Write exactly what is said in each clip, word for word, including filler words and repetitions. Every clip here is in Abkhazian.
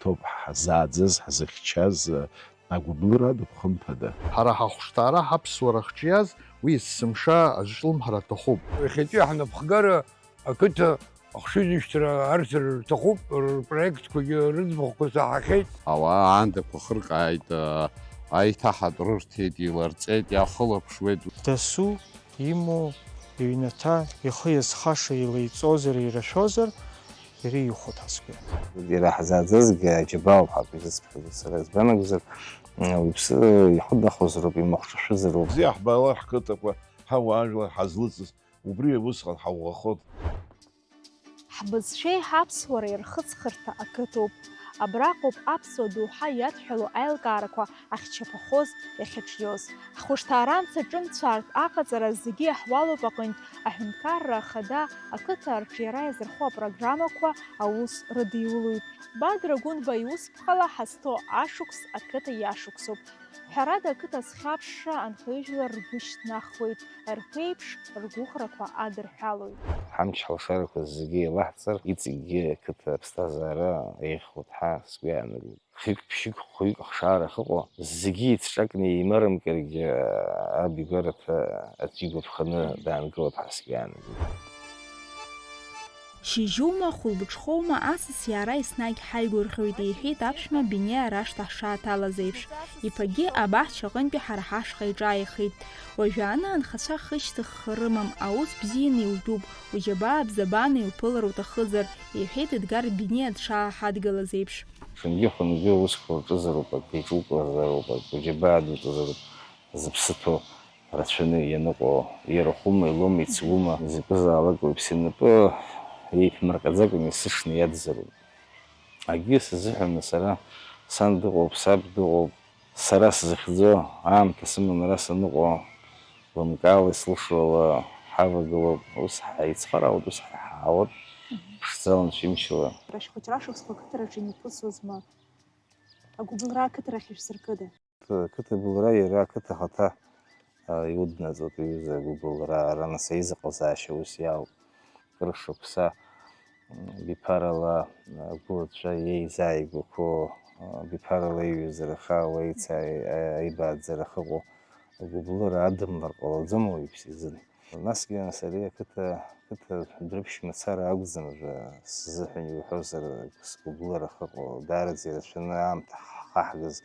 Ҭоуп ҳзааӡаз, ҳзыхьчаз, агәыблыра адуп, хымԥада. Ҳара ҳахәшҭаара, ҳаԥсуара ахьҿиаз, уи есымша азҿлымҳара аҭахуп. Иахьатәи ҳнапхгара ақыҭа ахшыҩзышьҭра арҭар рҭахуп, рпроектқәагьы рыӡбахәқәа саҳахьеит. Ауаа аандақәа хыркааит, аиҭаҳатә рырҭеит, иларҵеит, иаахылаԥшуеит. Дасу имоу иҩнаҭа ихы иазхаша илеиҵозар, ирашәозар, иара ихәоит ҳазқәа. Иара ҳзааӡазгьы аџьабаауп ҳәа акы изысԥхьаӡоит сара. Избан акәзар, уаҩԥсы ихы дахозароуп, имахәҿашәызароуп. Бзиа ҳбаалар ҳқыҭақәа, ҳауаажәлар ҳазлыҵыз, убри усҟан ҳаӷәӷәахоит. Ҳбызшәеи ҳаԥсуареи рхыҵхырҭа ақыҭоуп. Абраҟоуп аԥсуа доуҳа иадҳәалоу аилкаарақәа ахьчаԥахоз, иахьаҿиоз. Ҳхәышҭаара амца ҿымцәаартә аҟаҵара зегьы иаҳуалуп аҟынтә, аҳәынҭқарра ахада ақыҭа арҿиара иазырхо апрограммақәа аус рыдиулоит. Бадра Гәынба иусԥҟала ҳазҭоу ашықәс ақыҭа иашықәсуп. Ҳәарада, ақыҭа зхьаԥшша анхаҩыжәлар ргәы шьҭнахуеит, рԥеиԥш, ргәыӷрақәа адырҳәалоит. Ҳамч-ҳалшарақәа зегьы еилаҳҵар, иҵегьгьы ақыҭа аԥсҭазаара еиӷьхоит ҳәа сгәы иаанагоит. Хҩык-ԥшьҩык, хәҩык ахшара ахьыҟоу, зегьы еицҿакны еимарымкыргьы, аб игәараҭа аӡәы игәаԥханы даангылап ҳәа сгәы иаанагоит. Шьыжьума, хәылбыҽхоума, асас иаара еснагь ҳаигәырӷьоит, иҳәеит аԥшәма Биниа рашҭа ҳшааҭалаз еиԥш. Иԥагьы абаҳчаҟынтәи ҳара ҳашҟа иҿааихеит. Уажәааны анхацәа хышьҭыхха рымам, аус бзианы иутәуп, уџьабаа бзабааны иуԥылар уҭахызар, иҳәеит Едгар Биниа дшааҳадгылаз еиԥш. Ҽынгьы-хәынгьы аусқәа уаҿызароуп, акы иҿуказароуп, акы уџьабаа дуҵазароуп, зыԥсы ҭоу рацәаны ианыҟоу, ирахәума, илоума, ицгәума, изакәызаалак уаҩԥсы инапы еиԥмырҟьаӡакәа исышны иадзароуп. Акгьы сазыҳәаны сара, сан дыҟоуп, саб дыҟоуп, сара сзыхьӡо, аамҭа сыманы ара саныҟоу, лымкаала ислышоу ала ҳавагылоуп, ус ҳаицхыраауеит, ус ҳаиҳаауеит, ԥшӡала, нцәа имчала. Рашьхәыҷра шықәсқәа ақыҭараҿы имҩаԥысуазма? Агәыбылра ақыҭарахь ишәзыркыда? Ақыҭа былра иара ақыҭа ахаҭа, а, иуднаҵоит, иҩыза агәыбылра, ара нас аизыҟазаашьа ус иаауп. Кыр шықәса, м, биԥарала, а, агәылацәа иеизааигәақәо, а, биԥарала иҩызара хаа уеицааи-, а-, аибааӡара ахьыҟоу агәыбылра адамлар ҟалаӡом уаҩԥс изын. Насгьы, нас ари ақыҭа, ақыҭа дрыԥшь мацара акәӡам, сзыҳәан иуҳәозар, сгәыбылра ахьыҟоу, даараӡа ирацәаны аамҭа ҳхаҳгаз,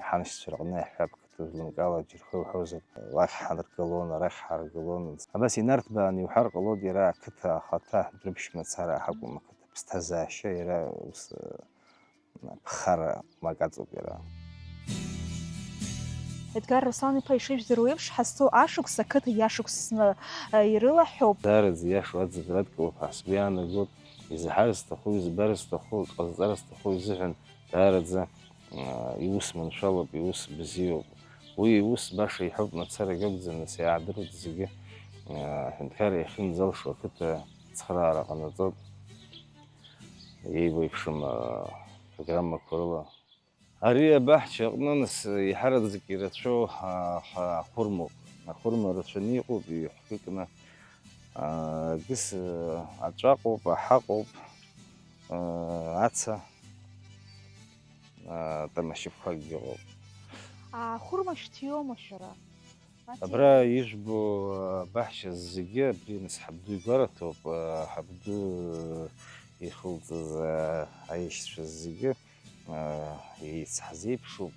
ҳаншьцәа рҟны иаҳҳәап, қыҭа лымкаала џьырхы иуҳәозар, уахь ҳаргылон, арахь ҳаргылон. Абас инарҭбааны иуҳәар ҟалоит, иара ақыҭа ахаҭа дрыԥшь мацара акәым, ақыҭа ԥсҭазаашьа иара ус, ԥхара макаҵоуп иара. Едгар Руслан-иԥа ишыжәдыруа еиԥш, ҳазҭоу ашықәс ақыҭа иашықәсны, э, ирылаҳәоуп. Даараӡа иашоу аӡынра адкылоуп ҳәа сгәы иаанагоит. Изаҳар зҭаху, избар зҭаху, ҟазҵар зҭаху изыҳәан даараӡа, а, иус маншәалоуп, иус бзиоуп. Уи иус баша иҳәоуп мацарагь акәӡам, нас иаадыруеит зегьы, а, аҳәынҭқарра иахьынӡалшо ақыҭа ацхыраара ҟанаҵоит. Еибеиԥшым, а, программақәа рыла. Ари абаҳча аҟны, нас, еиҳараӡак ирацәоу, а, ҳа-, ахәырмоуп. Ахәырма рацәаны иҟоуп, иҳәыкны, а, гыс, а, аҵәаҟоуп, аҳаҟоуп, а, аца, а, тамашьыԥқәакгьы ыҟоуп. Ахәырма шәҭиуама шәара? Абра ижәбо абаҳча зегьы, абри нас ҳабду игәараҭоуп, ҳабду ихылҵыз аишьцәа зегьы еицҳазеиԥшуп,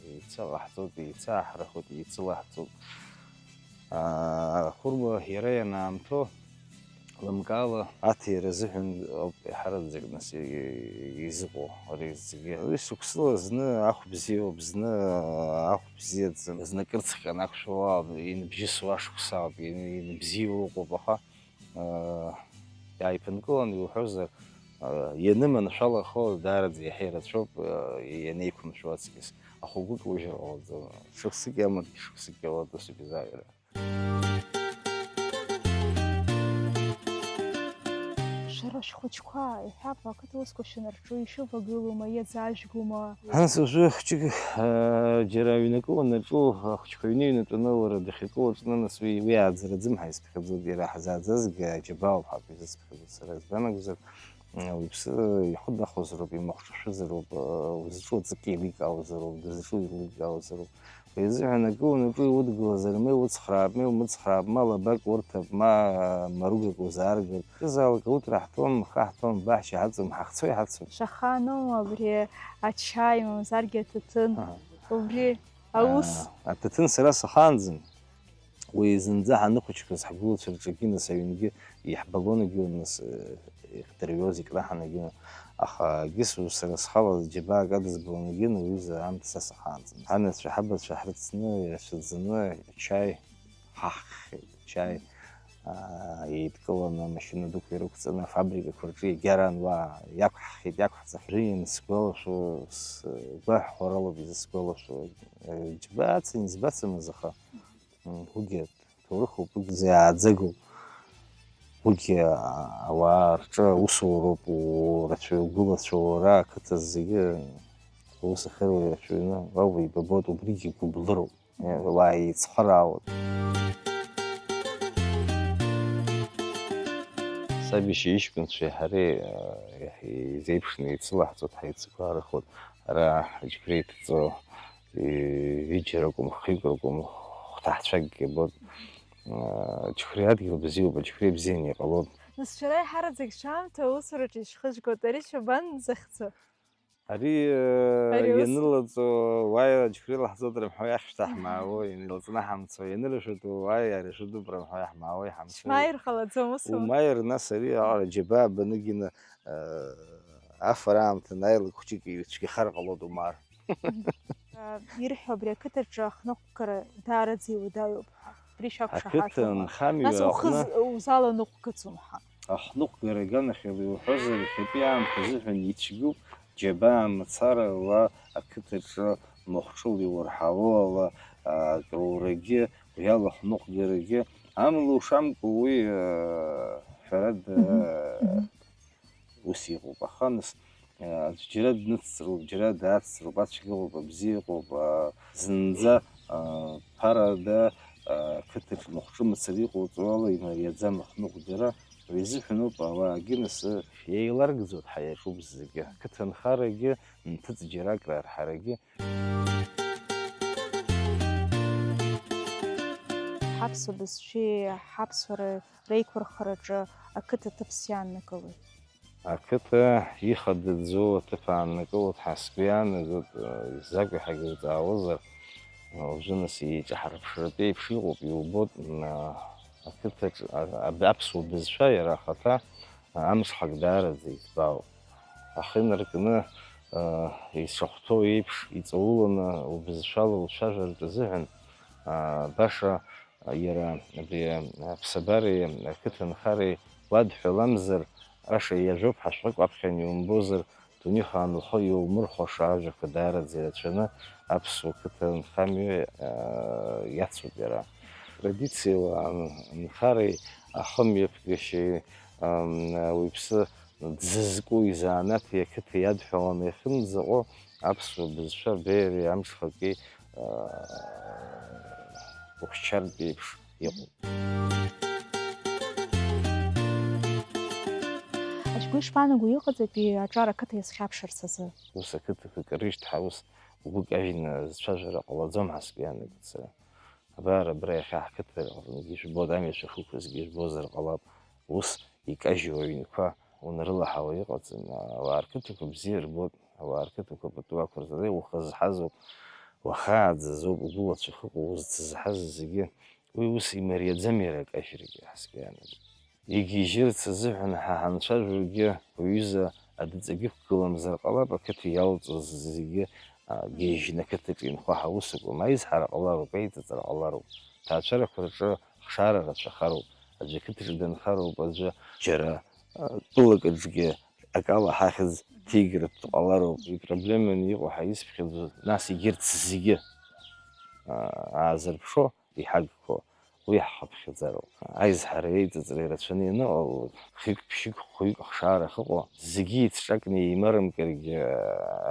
еицаҟаҳҵоит, еицааҳрахоит, еицылаҳҵоит. Ахәырма иара ианаамҭоу, лымкаала аҭира азыҳәан ауп иаҳараӡак нас изыҟоу ари зегьы. Уи шықәсыла зны ахә бзиоуп, зны ахә бзиаӡам, зны кырцхҟьаны ақәшәауа ауп, иныбжьысуа ашықәс ауп, ин-, иныбзиоу ыҟоуп, аха, аа, иааиԥынкыланы иуҳәозар, аа, ианыманшәалахо даараӡа иаҳа ирацәоуп, аа, ианеиқәымшәо аҵкьыс. Ахәыгәык ужьыр ҟалаӡом. Шықәсык иамоугьы шықәсык иауеит, ус ибзааира. Шәара шәхәыҷқәа, иҳәап, ақыҭа усқәа шәанырҿу, ишәывагылоума, иаӡажәгоума? Нас уажәы хәҷык, аа, џьара аҩнакы уанаҿу, ахәыҷқәа аҩны иҩнатәаны уара дахьакы уаҿны, нас уи, уи ааӡараӡым ҳәа исԥхьаӡоит, иара ҳзааӡазгьы аџьабаауп ҳәа акы изысԥхьаӡоит сара, избан акәзар, Уаҩԥсы ихәыдахозароуп, имахәҿашәозароуп, узҿу аҵакы еиликаауазароуп, дызҿу еиликаауазароуп. Уи азыҳәан акы уанаҿу иудгылазар, ма иуцхраап, ма иумыцхраап, ма лабак урҭап, ма маругак узааргап. Акызаалак ауҭра ҳҭом, ха ҳҭом, баҳча ҳаҵом, ҳахцо иҳацуп. Шаха аноума абри ачаи, мамзаргьы аҭаҭын? Аҳа. Убри аус? Аа, аҭаҭын сара сахаанӡан. Уи зынӡа ҳаныхәыҷқәаз ҳгәылацәа рҿы Гинес аҩнгьы иаҳбалон, егьи нас, э, ихдырҩуаз икнаҳан егьи, аха Гис ус сара схала џьабаак адызбалон егьи, уи аҩыза аамҭа са сахаанӡан. Ҳанацәа, ҳабацәа ҳрыцны, ирацәаӡаны ачаи ҳаххеит, ачаи, аа, еидкыланы, амашьына дуқәа ирықәҵаны, афабрикақәа рҿы егьараан уа иақәҳхит, иақәҳҵахьан. Уажәы иансгәалашәо, сгәаҳәарала исгәалашәо, э, џьабаа ацын, избацымыз, аха М, уигьы ҭоурыхуп, уигьы иааӡагоуп. Уигьы, а, ауаа рҿы аусуроуп, у-, рацәаҩ-, угәылацәа уара, ақыҭа зегьы аус ахьыруа ирацәаҩны, уа уеибабоит, убригьы гәыблыроуп. Е, уаа еицхыраауеит. Саб иашьа иҷкәынцәеи ҳареи, а, еизеиԥшны еицылаҳҵоит, ҳаицықәаарахоит. Ара аџьықәреи ҭҵо, ҩыџьа ракәым, хҩык ракәым, хәҭаҳцәакгьы абоит. Аџьықәреи адгьыл бзиоуп, аџьықәреи бзианы иҟалоит. Нас шәара еиҳараӡак шәаамҭа аусураҿы ишәхыжьгоит, ари шәабанӡахьӡо? Ари, э, Ари ус? Ианылаҵо, уааи, аџьықәреи лаҳҵоит рымҳәо, иахьшәҭаҳмаауа, ианылҵны ҳамцо, ианырашәатәу, уааи, ари шәыдуп рымҳәо, иаҳмаауа, иҳамцо. Шәмааир ҟалаӡом, усума? Умааир, нас ари аҟара џьабаа баныгьны, э, афара аамҭа анааилак хәҷык ицәгьахар ҟалоит, умаар. Ирҳәо абри ақыҭаҿы ахныҟәгара даараӡа иуадаҩуп ҳәа. Абри шәақәшаҳаҭума? Ақыҭа нхамҩа Нас ухы аҟны з-, узаланыҟәгаӡом ҳәа. Ахныҟәгара аганахьала иуҳәозар, иахьатәи аамҭа азыҳәан ицәгьоуп, џьабаа мацарала ақыҭаҿы махәҿыла иурҳауала, а, акрурагьы, уи ала ахныҟәгарагьы, амала ушамкәа уи, а, ҳәарада, Мгм, мгм. Ус иҟоуп, аха нас, а, аӡә џьара дныцҵароуп, џьара даацҵароуп, ацәгьа ыҟоуп, абзиа ыҟоуп, а, зынӡа, а, ԥарада, а, ақыҭаҿ махәҿы мацара иҟоуҵо ала имариаӡам ахныҟәгара, уи азыҳәаноуп ауаагьы нас, еиларгӡоит ҳәа иаҿуп зегьы, ақыҭанхарагьы, нҭыҵ џьарак рарҳарагьы. Ҳаԥсуа бызшәеи ҳаԥсуареи реиқәырхараҿы ақыҭа ҭыԥс иааннакылоит. Ақыҭа ихадаӡоу аҭыԥ ааннакылоит ҳәа сгәы иаанагоит, изакәи ҳәа акы ҵаауазар, уажәы нас еиҿаҳарԥшратәы еиԥш иҟоуп, иубоит, м, ақыҭаҿ, а, а, аԥсуа бызшәа иара ахаҭа, а, амҽхак даараӡа иҭбаауп. Ахы инаркны, а, ишахәҭоу еиԥш, иҵауланы убызшәала уцәажәартә азыҳәан, а, баша Иара абри аԥсабареи ақыҭанхареи уадҳәаламзар, баша иажәоуп ҳәа шәҟәык уаԥхьан иумбозар, дунеихаан ухы иумырхәаша ажәақәа даараӡа ирацәаны аԥсуа қыҭа нхамҩа, аа, иацуп иара. Традициала ан-, анхареи ахымҩаԥгашьеи, ам, ауаҩԥсы дзызку изанааҭи ақыҭа иадҳәаланы иахьынӡаҟоу аԥсуа бызшәа абеиареи амҽхаки, аа, ухьчартә еиԥш иҟоуп. Ацгәы ишԥаанагои, иҟаҵатәи аҿар ақыҭа иазхьаԥшырц азы? Ус ақыҭақәа кыр ишьҭҳәа ус угәы кажьны зцәажәара ҟалаӡом ҳәа сгәы иаанагоит сара. Абар, абра иахьа ҳқыҭа аҟныгьы ижәбоит, амҩа шәахықәызгьы ижәбозар ҟалап, ус икажьу аҩнқәа унарылаҳауа иҟаӡам, ауаа рқыҭақәа бзиа рбоит, ауаа рқыҭақәа пату ақәырҵоит, ухы зҳазоуп, уахааӡазоуп, угәылацәа ахьыҟоу узцызҳаз зегьы, уи ус имариаӡам иара акажьрагьы, ҳәа сгәы иаанагоит. Игьежьырц азыҳәан ҳа ҳанцәажәогьы, уҩыза адҵагьы ықәгыламзар ҟалап, ақыҭа иалҵыз зегьы, а, гьежьны ақыҭаҿы инхо ҳаус акәым, аизҳара ҟалароуп, еиҵыҵра ҟалароуп, ҭаацәарақәа рҿы ахшара рацәахароуп, аӡәы ақыҭаҿы данхароуп, аӡәы џьара, а, тәылакаҿгьы акала ҳахьӡ ҭигартә ҟалароуп, ипроблеманы иҟоу ҳаизԥхьаӡо, нас егьырҭ зегьы, а, аазырԥшуа, иҳагхо, уи ҳхыԥхьаӡароуп. Аизҳара еиҵыҵра ирацәаны ианыҟало, хҩык, ԥшьҩык, хәҩык ахшара ахьыҟоу, зегьы еицҿакны еимарымкыргьы,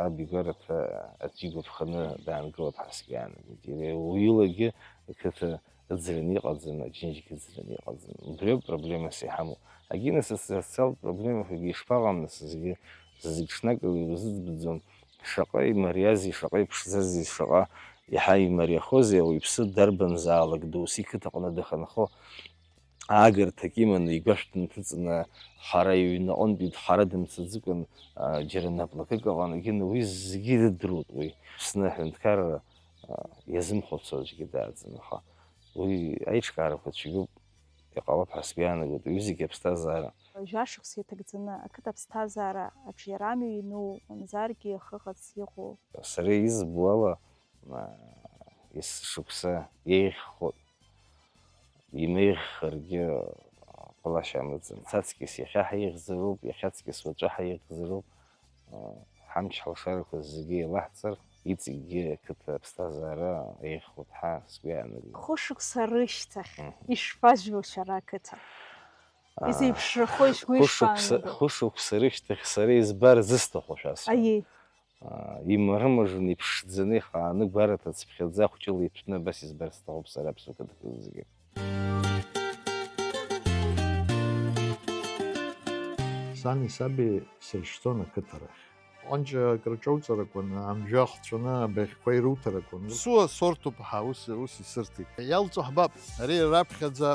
аб игәараҭа аӡәы игәаԥханы даангылап ҳәа сгәы иаанагоит. Иара уилагьы ақыҭа ыӡраны иҟаӡам, аџьынџьгьы ыӡраны иҟаӡам. Убриоуп проблемас иҳамоу. Агинас асоциалтә проблемақәагьы ишԥаҟам, нас, зегьы зегь ҽнакала ирзыӡбаӡом. Шаҟа имариази, шаҟа иԥшӡази, шаҟа иаҳа имариахозеи, ауаҩԥсы дарбанзаалак доусы иқыҭаҟны дахьынхо аагарҭак иманы, игәашә дынҭыҵны, ҳара иҩнаҟынтәи дҳара дымцаӡыкәан, а, џьара наплакык аҟан, агьына уи зегьы ирыдыруеит уи. Аԥсны аҳәынҭқарра, а, иазымхәыцуа аӡәгьы дааӡам, аха уи аиҿкаарақәа цәгьоуп, иҟалап ҳәа сгәы иаанагоит, уи зегьы аԥсҭазаара. Жәашықәса иҭагӡаны ақыҭа аԥсҭазаара аҿиарамҩа иану, мамзаргьы ахы ҟаҵ иҟоу. Сара избо ала, а, есышықәса еиӷьхоит. Имеиӷьхаргьы ҟалашьа амаӡам. Аҵкьыс иахьа ҳаиӷьзароуп, иахьаҵкьыс уаҵәы ҳаиӷьзароуп. Ҳамч-ҳалшарақәа зегьы еилаҳҵар, иҵегьгьы ақыҭа аԥсҭазаара еиӷьхоит ҳәа сгәы иаанагоит. Хәышықәса рышьҭахь Мгм. ишԥажәло шәара ақыҭа? Аа, Изеиԥшрахои шәгәы хәышықәса, ишԥаанаго? Хәышықәса рышьҭахь сара избар зысҭаху шәасҳәап. Аиеи. Аа, имарымажын, иԥшӡаны, ихааны, гәараҭа цыԥхьаӡа, хәҷыла иҭәны абас избар сҭахуп сара аԥсуа қыҭақәа зегьы. Сани саби сыршьҭуан ақыҭарахь. Ҟәанҷа акрыҿоуҵарақәан, амжәа ахҵәаны абаӷьқәа ируҭарақәан. Ԥсуа сорҭоуп ҳәа ус, ус исырҭеит. Иалҵуа ҳбап, ари раԥхьаӡа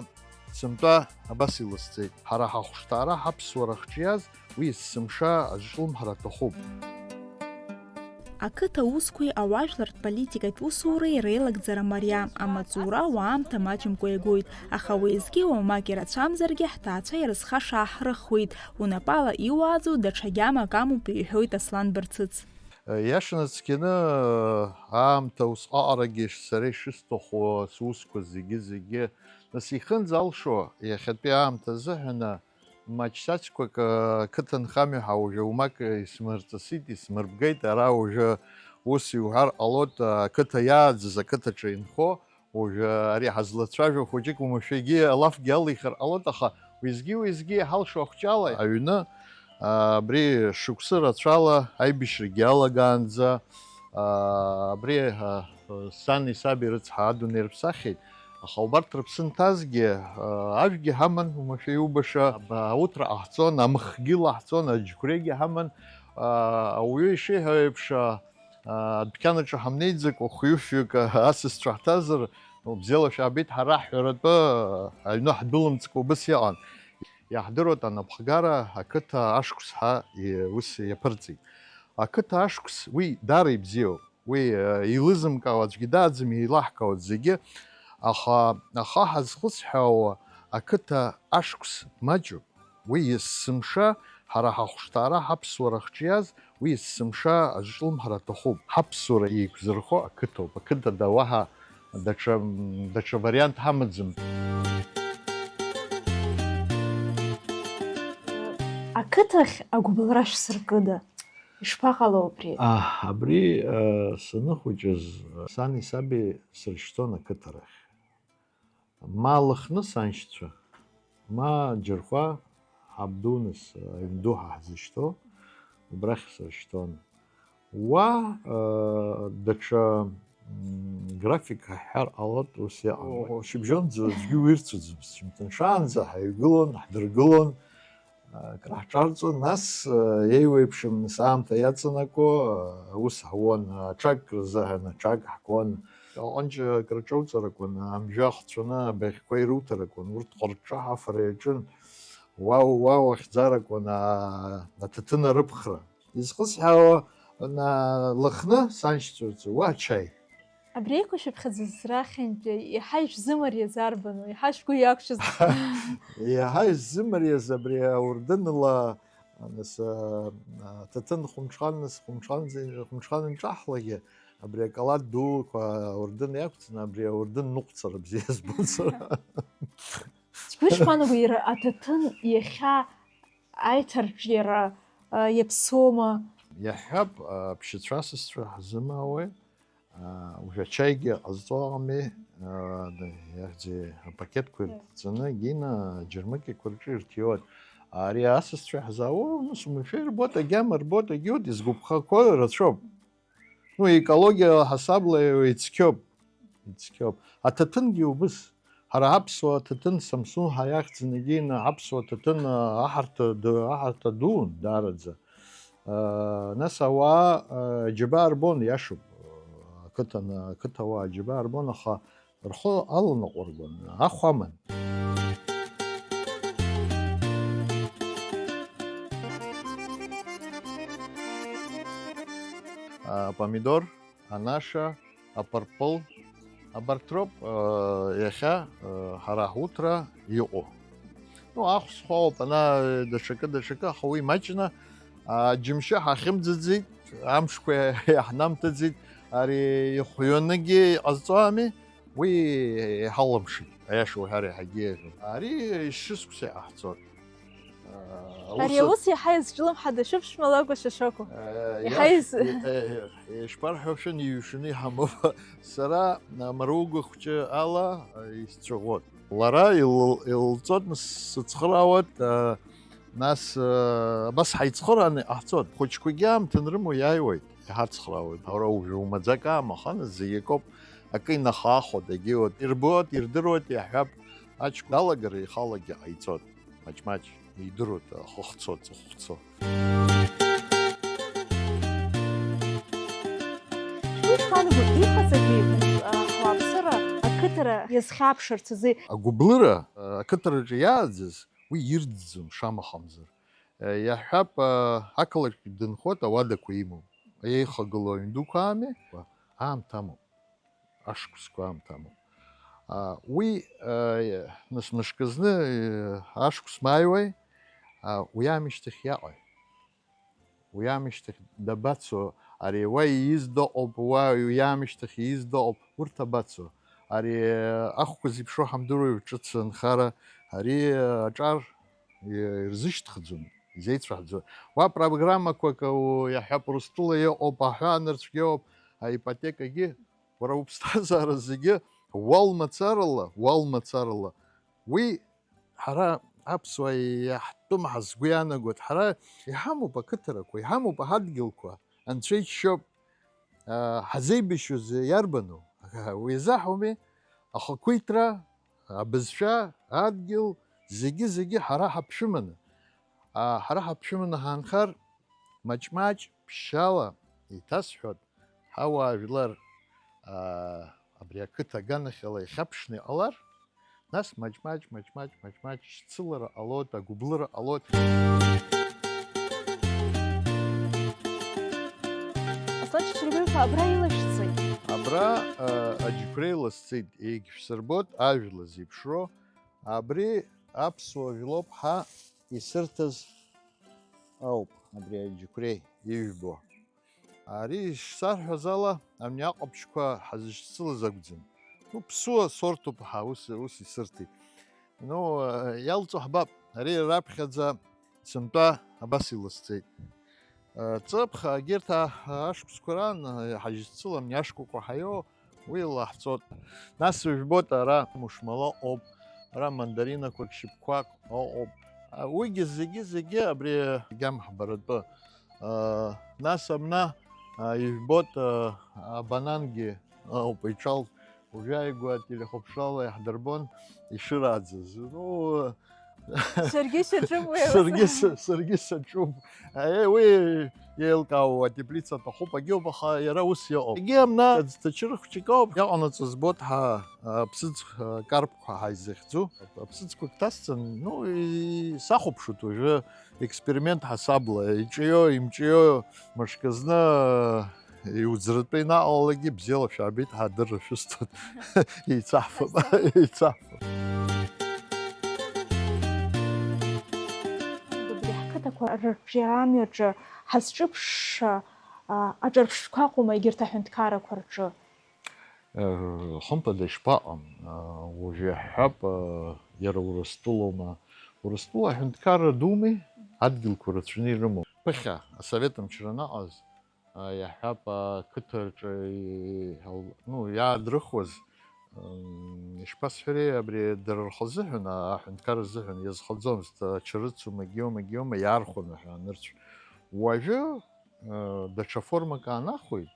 сынтәа абас иласҵеит. Ҳара ҳахәшҭаара, ҳаԥсуара хҿиаз, уи есымша азҿлымҳара аҭахуп. Ақыҭа аусқәеи ауаажәлартә политикатә усуреи реилагӡара мариам, амаҵура уаамҭа маҷымкәа иагоит, аха уеизгьы уамак ирацәамзаргьы ҳҭаацәа ирызхаша ҳрыхуеит, унапала иуааӡо даҽа гьамак амоуп, иҳәоит Аслан Барцыц. Иашаны цқьаны, аамҭа усҟаҟарагьы сара ишысҭаху сусқәа зегьы-зегьы, нас, ихынӡ алшо, иахьатәи аамҭа азыҳәаны, маҷ-саҷқәак, ақыҭанхамҩа ҳәа уажәы умак исмырҵысит, исмырбгеит, ара уажәы ус иуҳәар ҟалоит, ақыҭа иааӡаз ақыҭаҿы инхо, уажәы ари ҳазлацәажәо хәыҷык уамашәагьы алафгьы алихыр ҟалоит, аха уеизгьы-уеизгьы иҳалшо ахәҷала аҩны, а, абри шықәсы рацәала аибашьрагьы иалагаанӡа, а, абри, а, сани саби рыцҳа адунеи рыԥсахьеит, аха убарҭ рыԥсы нҭазгьы, а, ажәгьы ҳаман, уамашәа иубаша, а, ауҭра ҟаҳҵон, амхгьы лаҳҵон, аџьқәреигьы ҳаман, а, ауаҩы ишиҳәо еиԥш, а, адәқьанаҿы ҳамнеиӡакәа, хәҩышәҩык асасцәа ҳҭазар, бзиала шәаабеит, ҳара ҳҳәаратәы аҩны ҳдәылымҵкәа убыс иҟан. Иаҳдыруеит, анапхгара ақыҭа ашықәс ҳәа и-, ус иаԥырҵит. Ақыҭа ашықәс уи даара ибзиоуп. Уи, а, еилызымкаауа аӡәгьы дааӡам, еилаҳкаауеит зегьы. Аха, аха ҳазхысҳәаауа ақыҭа ашықәс маҷуп. Уи есымша ҳара ҳахәшҭаара, ҳаԥсуара хҿиаз, уи есымша азҿлымҳара аҭахуп. Ҳаԥсуара еиқәзырхо ақыҭоуп. Ақыҭада уаҳа даҽа, даҽа вариант ҳамаӡам. Ақыҭахь агәыбылра шәсыркыда? Ишԥаҟало абри? А, абри, а, саныхәыҷыз, сани саби сыршьҭуан ақыҭарахь. Ма Лыхны саншьцәа, ма Џьырхәа, ҳабду нас, аҩн ду ҳәа ҳзышьҭоу, убрахь сыршьҭуан. Уа, э, даҽа, м, график ҳҳәар ҟалоит, ус иҟан. О, шьыбжьонӡа аӡәгьы уирцәаӡомызт, шьымҭаншаанӡа ҳаҩгылон, ҳдыргылон, Акраҳҿарҵон, нас, еиуеиԥшым, нас аамҭа иаҵанакуа, аус ҳуан, аҽак рзыҳәан аҽак ҳкуан. Аҟәанҷа акраҿоуҵарақәан, амжәа ахҵәаны абаӷьқәа ируҭарақәан, урҭ ҟырҿҿа ҳафара иаҿын. Уау, уау ахьӡарақәан, аа, аҭаҭын арыԥхра. Изхысҳәаауа, на-, Лыхны саншьцәа рҿы, уа ачаи. Абри еиқәшәыԥхьаӡа зрахьынтәи иаҳа ишәзымариаз арбану, иаҳа шәгәы иақәшәаз? Иаҳа исзымариаз абри аурдынла, нас, а, аҭаҭын хәымҽхан, нас хәымҽхан, хәымҽхан инҿаҳлагьы, абри акалаҭ дуқәа аурдын иақәҵаны, абри аурдын ныҟәцара бзиа збон сара. Сгәы ишԥаанагои, иара аҭаҭын иахьа аиҭарҿиара, а, иаԥсоума? Иаҳҳәап, а, ԥшьацәа асасцәа ҳзымаауеи? Аа, уажә ачаигьы ҟазҵо ыҟами, аа, да, иахьӡи апакетқәа ирҭҵаны, Гина, аџьармыкьақәа рҿы ирҭиуеит. Ари асасцәа иаҳзаауоу, нас, умашәа ирбоит, агьама рбоит, агьиуеит, изгәаԥхақәоу рацәоуп. Ну, екологиа ҳасабла ицқьоуп, ицқьоуп. Аҭаҭынгьы убыс. Ҳара аԥсуа ҭаҭын Самсун ҳәа иахьӡын, егьины аԥсуа ҭаҭын, а, аҳарҭа ду, аҳарҭа дуун даараӡа. А, нас ауаа, а, џьабаа рбон, иашоуп, ақыҭан-, ақыҭауаа џьабаа рбон, аха рхы аланаҟәыргон, ахә аман. А, помидор, анаша, апырпыл, абарҭ роуп, э, иахьа, э, ҳара ҳуҭра иҟоу. Ну, ахә схәаауп, ана, э, даҽакы, даҽакы, аха уи маҷны, а, џьымшьы ҳахьымӡаӡеит, амшқәа иаҳнамҭаӡеит, ари ихәҩаныгьы иҟазҵо ами, уи иҳалымшеит, аиаша уҳәар, иаҳагьы еиӷьын. Ари шықәса иҟаҳҵоит. Ари аус иаҳа иазҿлымҳада, шәыԥшәма лакәу шәа шакәу? Иаҳа из- Ишԥарҳәо, шәан иҩшаны иҳамоуп. Сара, а, Маругәа хәҷы ала, а, исцәаӷәоит. Лара ил-, илҵоит, нас сыцхыраауеит, а, нас, а, абас ҳаицхырааны иҟаҳҵоит. Хәыҷқәагьы аамҭа анрымоу иааиуеит, иҳацхраауеит. Ара уажәы умаӡак аамахан, зегь акоуп, акы инахаахоит, егьиуеит, ирбоит, ирдыруеит, иаҳҳәап, аҷкәын далагар ихалагьы ҟаиҵоит. Маҷ-маҷ идыруеит, ахы хцо, аҵыхә хцо. Шәгәы ишԥаанагои, иҟаҵатәи, а, ҳуааԥсыра ақыҭара иазхьаԥшырц азы? Агәыблыра, а, ақыҭараҿы иааӡаз, уи ирӡӡом, шамахамзар. А, иаҳҳәап, а, ақалақь дынхоит, ауадақәа имоуп. Еихагылоу аҩндуқәа ами, аамҭа амоуп. Ашықәсқәа аамҭа амоуп. А, уи, а, нас мышкы зны, э, ашықәс мааиуеи, а, уи аамышьҭахь иаҟаи? Уи аамышьҭахь дабацо? Ари уа ииз дыҟоуп, уа уи аамышьҭахь ииз дыҟоуп, урҭ абацо? Ари, э, ахәқәа зеиԥшроу ҳамдыруеи, ҿыц анхара, ари, э, аҿар, э, ирзышьҭхӡом, изеицәаҳӡом. Уа программақәак, у, иаҳҳәап, Урыстәыла иҟоуп, аҳәаанырцәгьа ыҟоуп, аипотекагьы, уара уԥсҭазаара зегьы уал мацарала, уал мацарала. Уи ҳара аԥсуаа иаҳтәым ҳәа сгәы иаанагоит. Ҳара иҳамоуп ақыҭарақәа, иҳамоуп ҳадгьылқәа, анцәа иџьшьоуп. А, ҳазеибашьуаз иарбану? Уи азы ҳауми? Ахақәиҭра, абызшәа, адгьыл, зегьы-зегьы ҳара ҳаԥшәыманы. А, ҳара ҳаԥшәыманы ҳаанхар, маҷ-маҷ ԥшьшьала еиҭасҳәоит, ҳауаажәлар, аа, абри ақыҭа аганахьала ихьаԥшны иҟалар, нас маҷ-маҷ, маҷ-маҷ, маҷ-маҷ шьцылара ҟалоит, агәыблыра ҟалоит. Аслан Чачыргәиԥа абра илашәҵеит. Абра, аа, аџьықәреи ласҵеит, егьшәсырбоит, ажәла зеиԥшроу. Абри аԥсуа жәлоуп ҳа исырҭаз ауп, абри аџьықәреи ижәбо. Ари ишсарҳәаз ала, абни аҟаԥшьқәа ҳазышьцылаз акәӡам. Ну, ԥсуа сорҭуп ҳәа ус, ус исырҭеит. Ну, иалҵуа ҳбап, ари раԥхьаӡа сынтәа абас иласҵеит. Ҵыԥх, егьырҭ а-, ашықәсқәа раан, ҳазышьцылам, абни ашкәакәа ҳаиоу, уи илаҳҵоит. Нас ижәбоит, ара мушмала ыҟоуп, ара мандаринақәак шьапқәак ыҟоуп. Уигьы зегьы, зегьы абри агьама ҳбаратәы. Нас абна, ижәбоит, абанангьы ыҟоуп, иҿалт. Уажәы ааигәа ателехәаԥшрала иаҳдырбон ишырааӡаз. Ну, Саргьы саҿуп уи аус. Саргьы сы-, саргьы саҿуп. Аи, уи еилкаауа атеплица аҭахуп, агьоуп, аха иара ус иҟоуп. Егьи амна аӡҭачыра хәҷык ауп, иаҟанаҵо збоит ҳа, аԥсыӡ, карԥқәа ҳаизыхьӡу. Аԥсыӡқәак ҭасҵан, ну, и-, сахәаԥшуеит уажәы, експеримент ҳасабла, иҿио, имҿио, мышкы зны, Иуӡрытәы инаҟалагьы бзиала шәаабеит, ҳа адырра шәысҭоит. Еицаҳфап, еицаҳфап. Убри ҳқыҭақәа рырҿиара амҩаҿы ҳазҿыԥшша, а, аҿырԥштәқәа ыҟоума егьырҭ аҳәынҭқаррақәа рҿы? Э, хымԥада ишԥаҟам, э, уажәы иаҳҳәап, э, иара Урыстәылоума? Урыстәыла аҳәынҭқарра думи, адгьылқәа рацәаны ирымоуп. Ԥыхьа, асовет мчра анаҟаз, а, иаҳҳәап, ақыҭаҿы и-, ал-, ну, иаадрыхуаз, м, ишԥасҳәари, абри дара рхазыҳәан, а-, аҳәынҭқар рзыҳәан иазхаӡомызт, ачарыцу, магио, магиома, иаархәон ҳәа анырцә. Уажәы, а, даҽа формак аанахәеит,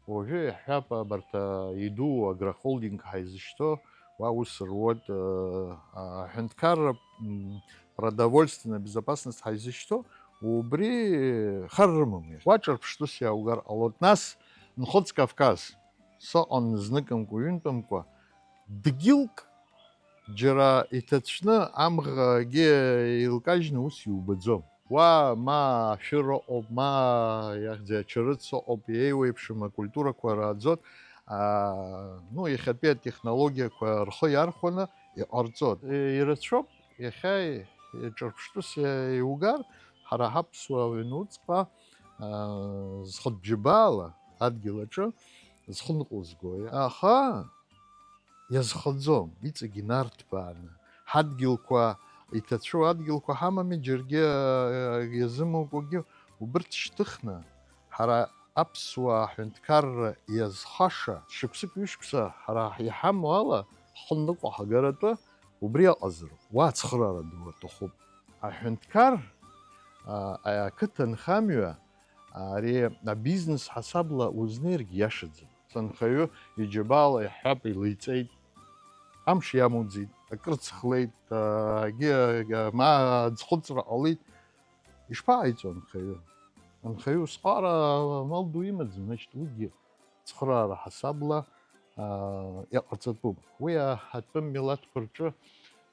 уажәы иаҳҳәап, абарҭ, а, иду агрохолдинг ҳаизышьҭоу, Уа ус руеит, э, аҳәынҭқарра, м, продовольственная безопасность ҳаизышьҭоу, убри хар рымам. Уа ҿырԥштәыс иааугар ҟалоит. Нас Нхыҵ Кавказ сыҟан зныкымкәа, ҩынтәымкәа, дгьылк џьара иҭацәны амӷагьы еилкажьны ус иубаӡом. Уа ма ашәыр ыҟоуп, ма иахьӡи ачарыц ыҟоуп, еиуеиԥшым акультурақәа рааӡоит. Аа, ну, иахьатәи атехнологиақәа рхы иархәаны иҟарҵоит. Ирацәоуп, иахьа ҿырԥштәыс иугар, ҳара ҳаԥсуаа уҩнуҵҟа, аа, зхатәџьабаала адгьыл аҿы зхы ныҟәызго. Аха иазхаӡом, иҵегь инарҭбааны. Ҳадгьылқәа, иҭацәу адгьылқәа ҳамами, џьаргьы, э, иазымукәагьы, убырҭ шьҭыхны, ҳара аԥсуаа ҳҳәынҭқарра иазхаша, шықәсык-ҩышықәса ҳара иҳамоу ала, ҳхы ныҟәаҳгаратәы убри аҟазароуп. Уа ацхыраара ду аҭахуп. Аҳәынҭқар, а, ақыҭанхамҩа, ари абизнес ҳасабла узнеиргь иашаӡам. Анхаҩы иџьабаала иаҳҳәап, илеиҵеит, амш иамуӡеит, акрыцхлеит, аагьы, ма аӡхыҵра ҟалеит. Ишԥаҟаиҵо анхаҩы? Анхаҩы усҟара амал ду имаӡам, значит, уигьы цхыраара ҳасабла, аа, иҟарҵатәуп. Уи аҳатәым милаҭқәа рҿы,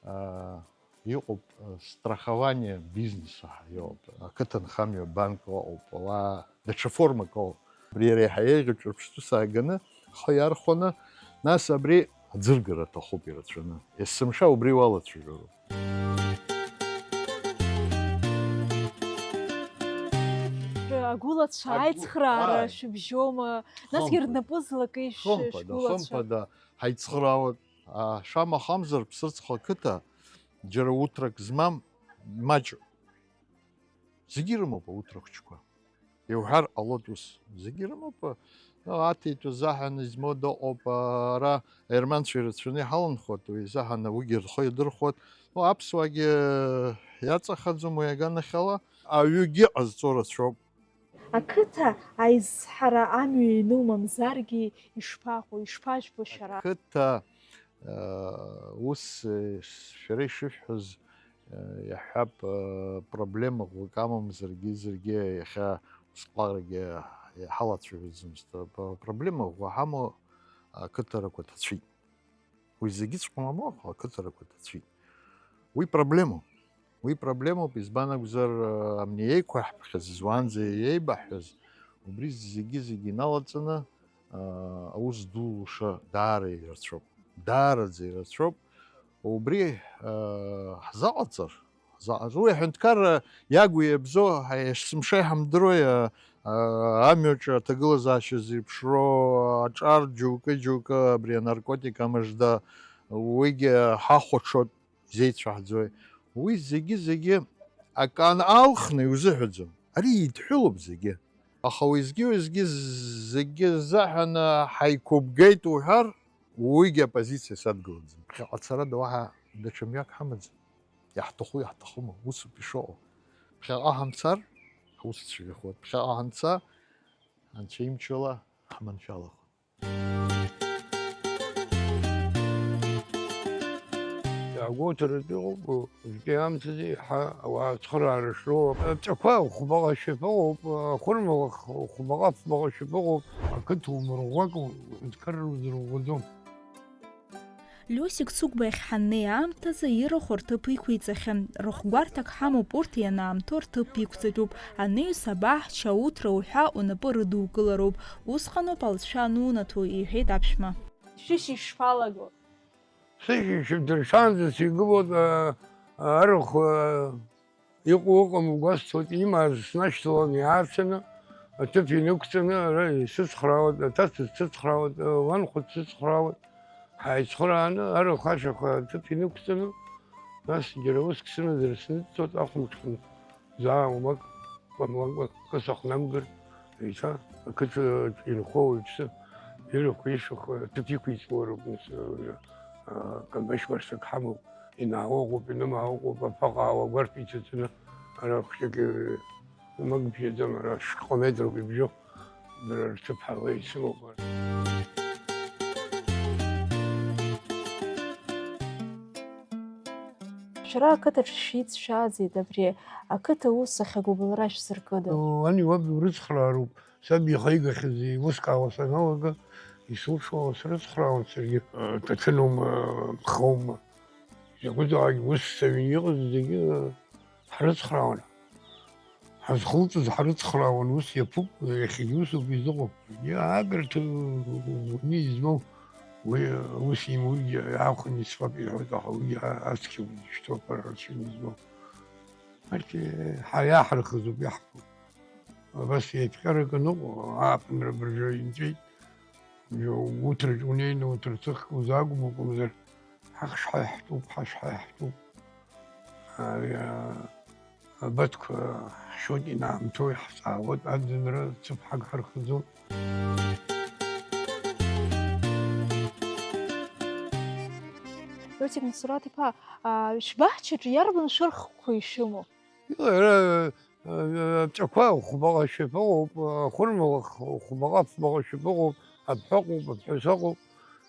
аа, иҟоуп, страхование бизнеса ҳәа иҟоуп, ақыҭанхамҩа банк ыҟоуп, уа даҽа формак ыҟоуп. Абри иара иаҳа еиӷьу ҿырԥштәыс ааганы, ҳхы иархәаны, нас абри аӡыргара аҭахуп ирацәаны. Есымша убри уалацәажәароуп. Агәылацәа, агәы-, аицхраара, ааи, шәыбжьома, насгьы хымԥада, рнапы злакеи шә-, хымԥада, шәгәылацәа? Хымԥада, ҳаицхраауеит, а, шамахамзар, Ԥсыӡ-хы ақыҭа, џьара уҭрак змам маҷуп. Зегьы ирымоуп ауҭра хәыҷқәа. Иуҳәар ҟалоит ус. Зегьы ирымоуп. Ну, аҭитәы заҳәан измоу дыҟоуп, ара аерманцәа ирацәаны иҳаланхоит, уи изаҳан уигьы рхы идырхәоит. Ну, аԥсуаагьы иаҵахаӡом уи аганахьала. Аҩыгьы ҟазҵо рацәоуп. Ақыҭа аизҳара амҩа иану мамзаргьы ишԥаҟоу, ишԥажәбо шәара? Ақыҭа, э, ус, э, шәара ишышәҳәоз, э, иаҳҳәап, э, проблема ӷәӷәак амамзаргьы, заргьы иахьа усҟарагьы иҳалацәажәаӡомызт. П-, проблема ӷәӷәа ҳамоу ақыҭарақәа ҭацәит. Уи зегьыҵәҟьа мамоу, аха ақыҭарақәа ҭацәит. Уи проблемоуп. Уи проблемоуп, избан акәзар, амни еиқәаҳԥхьаз, изуанӡа еибаҳҳәаз, убри зегьы-зегьы иналаҵаны, аа, аус ду луша даара ирацәоуп. Даараӡа ирацәоуп. Убри, аа, ҳзаҟаҵар, ҳзаҟаҵар. Уи аҳәынҭқарра иагу иабзоу, ҳа-, есымша иҳамдыруеи, аа, аа, амҩаҿы аҭагылазаашьа зеиԥшроу, аҿар џьоукы-џьоукы абри анаркотик амыжда, уигьы ҳахәаҽуеит, изеицәаҳӡои? Уи зегьы-зегьы акы алхны иузыҳәаӡом. Ари еидҳәылоуп зегьы. Аха уеизгьы-уеизгьы зегьы рзыҳәан ҳаиқәыбгеит уҳәар, уигьы аппозициа садгылаӡом. Ԥхьаҟа ацарада уаҳа даҽа мҩак ҳамаӡам. Иаҳҭаху иаҳҭахума, усоуп ишыҟоу. Ԥхьаҟа ҳамцар, ҳус цәгьахоит. Ԥхьаҟа ҳанца, Анцәа имчала ҳманшәалахоит. Агәоуҭаратә иҟоуп, зегьы амцаӡеи ҳа ауаа ацхыраара шроуа. Аҵәақәа хәбаҟа шәаԥыҟоуп, ахәырмала хәбаҟа, фбаҟа шәаԥыҟоуп. Ақыҭа умырӷәӷәакәа, удкарра узырӷәӷәаӡом. Лиосик Цыгәба иахь ҳаннеи аамҭазы ирахә рҭыԥ иқәиҵахьан. Рыхәгәарҭак ҳамоуп, урҭ ианаамҭоу рҭыԥ иқәҵатәуп. Анаҩс абаҳча, ауҭра уҳәа унапы рыдукылароуп. Усҟаноуп алҵшәа анунаҭо, иҳәеит аԥшәма. Шәышьыжь шԥалаго? Сышьыжь шәдыршанӡа сигылоит, а, арахә, а, Иҟоу ыҟам угәасҭоит, имааз снашьҭалан иаарцаны, аҭыԥ инықәҵаны, ара исыцхраауеит, аҭаца дсыцхраауеит, ланхәа дсыцхраауеит. Ҳаицхырааны, арахә ашьаха аҭыԥ инықәҵаны, нас џьара уск сымазар сныҵҵоит, ахәымҽхан заа умак, кәамлакәа, кы сахәнамгар, еиҭа ақыҭа инхо ауаҩԥсы ирахә ишәахә аҭыԥ иқәиҵауа роуп, нас, а, Камбашь уарсак ҳамоуп. Инаауа ыҟоуп, инымаауа ыҟоуп, аԥаҟа аауа агәарԥ иҭаҵаны, ара хәҷык, э, мык бжьаӡам, ара шәҟәы метроуп ибжьоу, дара рҭыԥ ҳауа исымоуп. Шәара ақыҭаҿы шәицәшәааӡеит, абри ақыҭа ус ахьагәыбылра шәзыркыда? Ани уаб урыцхраароуп, саб ихаигахьаз еилыскаауа саналага, исылшо срыцхраауан саргьы. Ҭаҭынума, ԥхоума, закәызаалак ус саҩны иҟаз зегьы ҳрыцхраауан. Ҳазхылҵыз ҳрыцхраауан, ус иаԥуп, иахьагьы усоуп изыҟоу. Иаагырҭ уи измоу, уи ус имургьы аахәаны исфап иҳәоит, аха уигьы ацқьа ишьҭоуп, ара рацәаны измоу. Арҭ ҳа иаҳархызоуп, иаҳԥо. Абас еиҭҟьарак аныҟоу, ааԥынра абыржәы инҵәеит. Уҭраҿ унеины уҭра цыхк узаагәым акәымзар, ҳахшҳәа иаҳтәуп, ҳашҳәа иаҳтәуп. Ари, а, абатқәа ҳшьоит, инаамҭоу иаҳҵаауеит, аӡынра цыԥҳак ҳархаӡом. Иосиф Мсураҭ-иԥа, а, шәбаҳчаҿы иарбан шәырхқәа ишәымоу? Иара, а, аҵәақәа хәбаҟа шәаԥыҟоуп, ахәырмала хәбаҟа, фбаҟа шәаԥыҟоуп, абҳәа ыҟоуп, аԥҳәыс ыҟоуп.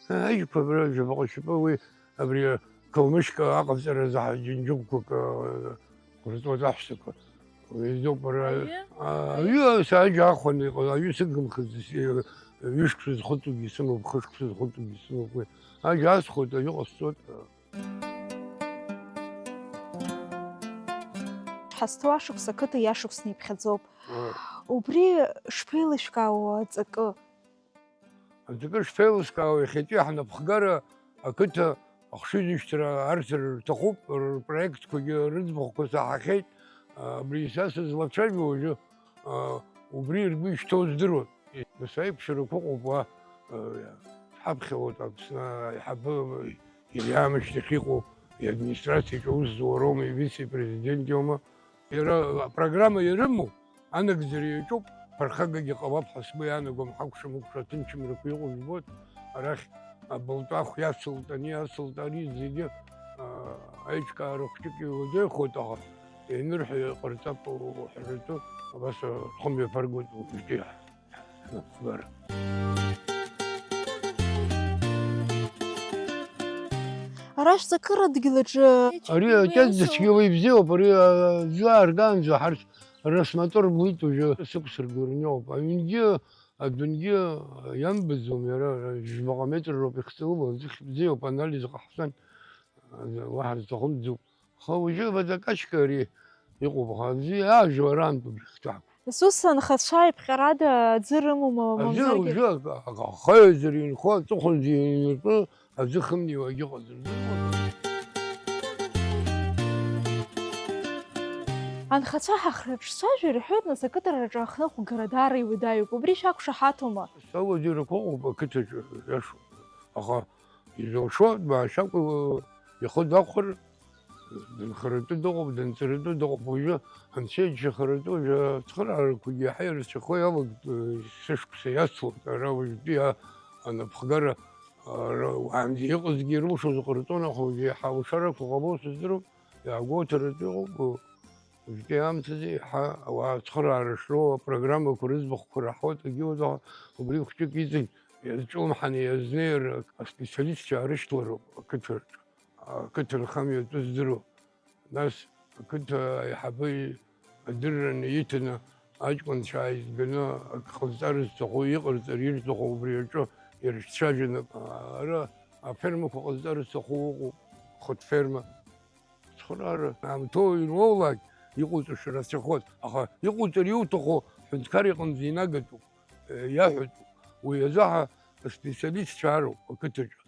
Аиқәа абра жәабаҟа шәаԥы, уи абри Калмышька аҟаҵаразы ҳа џьынџьыгәқәак, а, ҟарҵоит аҳәсақәа. Уи изоуп ара, Аҩы? А, аҩы саџьа ахәаны иҟаз, аҩы сыгымхыц, ҩышықәса зхыҵугьы сымоуп, хышықәса зхыҵугьы сымоуп уи. Аџьа асхоит, аҩы ҟасҵоит. Ҳазҭоу ашықәс ақыҭа иашықәсны иԥхьаӡоуп. Ыы. Убри шԥеилышәкаауа аҵакы? Аҵакы шԥеилыскаауа, иахьатәи ҳнапхгара ақыҭа ахшыҩзышьҭра арҭар рҭахуп, рпроектқәагьы рыӡбахәқәа саҳахьеит. Абри са сызлацәажәо уажәы, убри ргәы ишҭоу здыруан. Нас аиқәшарақәа ыҟоуп уа, ҳаԥхьа уаҵәы Аԥсны аиҳабы ириаамышьҭахь иҟоу, иадминистрациаҿы аус зуа роума, ивице-президент иоума. Иара апрограмма ирымоу, анагӡара иаҿуп, ԥырхагагьы ҟалап ҳәа сгәы иаанагом, ҳакәша-мыкәша аҭынчымрақәа иҟоу жәбоит, арахь абылтәахә иацылт, ани иацылт, ари зегьы, аа, аиҿкаара хәҷык иуадаҩхоит, аха ианырҳәа иҟарҵап уҳәаратәы, абас рхымҩаԥаргоит уажәтәи. Ара шәҵакыра дгьыл аҿы. Ари акьаҿ дацәгьала ибзиоуп, ари, а, аӡы ааргаанӡа ҳарҭ расмотор блит уажәы сықәсыргылараны иҟоуп. Аҩнгьы, адәынгьы иамбаӡом, иара жәмаҟа метр роуп ихҵылуа, аӡы бзиоуп, анализ ҟаҳҵан, уаҳа зҭахым ӡуп. Аха уажәы аводокачка ари иҟоуп, аха аӡәы иаажәуа араантәуп ихҭакқәа. Нас ус анхацәа иԥҟьарада аӡы рымоума, аӡы мамзаргьы? Уажәы ак-, ак-, ахаҩазар инхо, аҵыхәанӡа инатәо аӡы хымнеиуа агьыҟаӡам. Анхацәа ҳахраҿцәажәар, иҳәоит, нас, ақыҭараҿы ахныҟәгара даара иуадаҩуп. Убри шәақәшаҳаҭума? Ауадаҩрақәа ыҟоуп ақыҭаҿы, иашоуп. Аха изылшо, дмаашьакәа ихы дақәхар, дынхаратәы дыҟоуп, дынҵаратәы дыҟоуп. Уажәы анцәа иџьшьахаратәы, уажәы ацхыраарақәагьы иаҳа ирацәахо иалагт, сышықәса иацлоит. Ара уажәтәи а-, анапхгара, ара уаанӡа иҟазгьы ирылшоз ҟарҵон, аха уажәы иаҳа алшарақәа ҟало сыздыруам, иаагәоуҭаратәы иҟоуп. Уажәтәи аамҭазы еиҳа ауаа ацхыраара шроуа апрограммақәа рыӡбахәқәа раҳауеит, егьиуазаалак убри хәҷык иҵегь иазҿлымҳаны иазнеир аспециалистцәа аарышьҭлароуп ақыҭаҿы, ақыҭа рхамҩа атәы здыруа. Нас ақыҭа аиҳабы адырра наиҭаны аҷкәынцәа ааизганы ак ҟазҵара зҭаху, иҟарҵар ирҭаху убри аҿы ирыхьцәажәаны, ара афермақәа ҟазҵара зҭаху ыҟоуп, хатә ферма. Цхыраара аамҭоу иануоулак иҟауҵаша рацәахоит, аха иҟауҵар иуҭаху ҳәынҭқар иҟынӡа инагатәуп, иаҳәатәуп. Уи азы ҳа аспециалистцәа роуп ақыҭаҿы.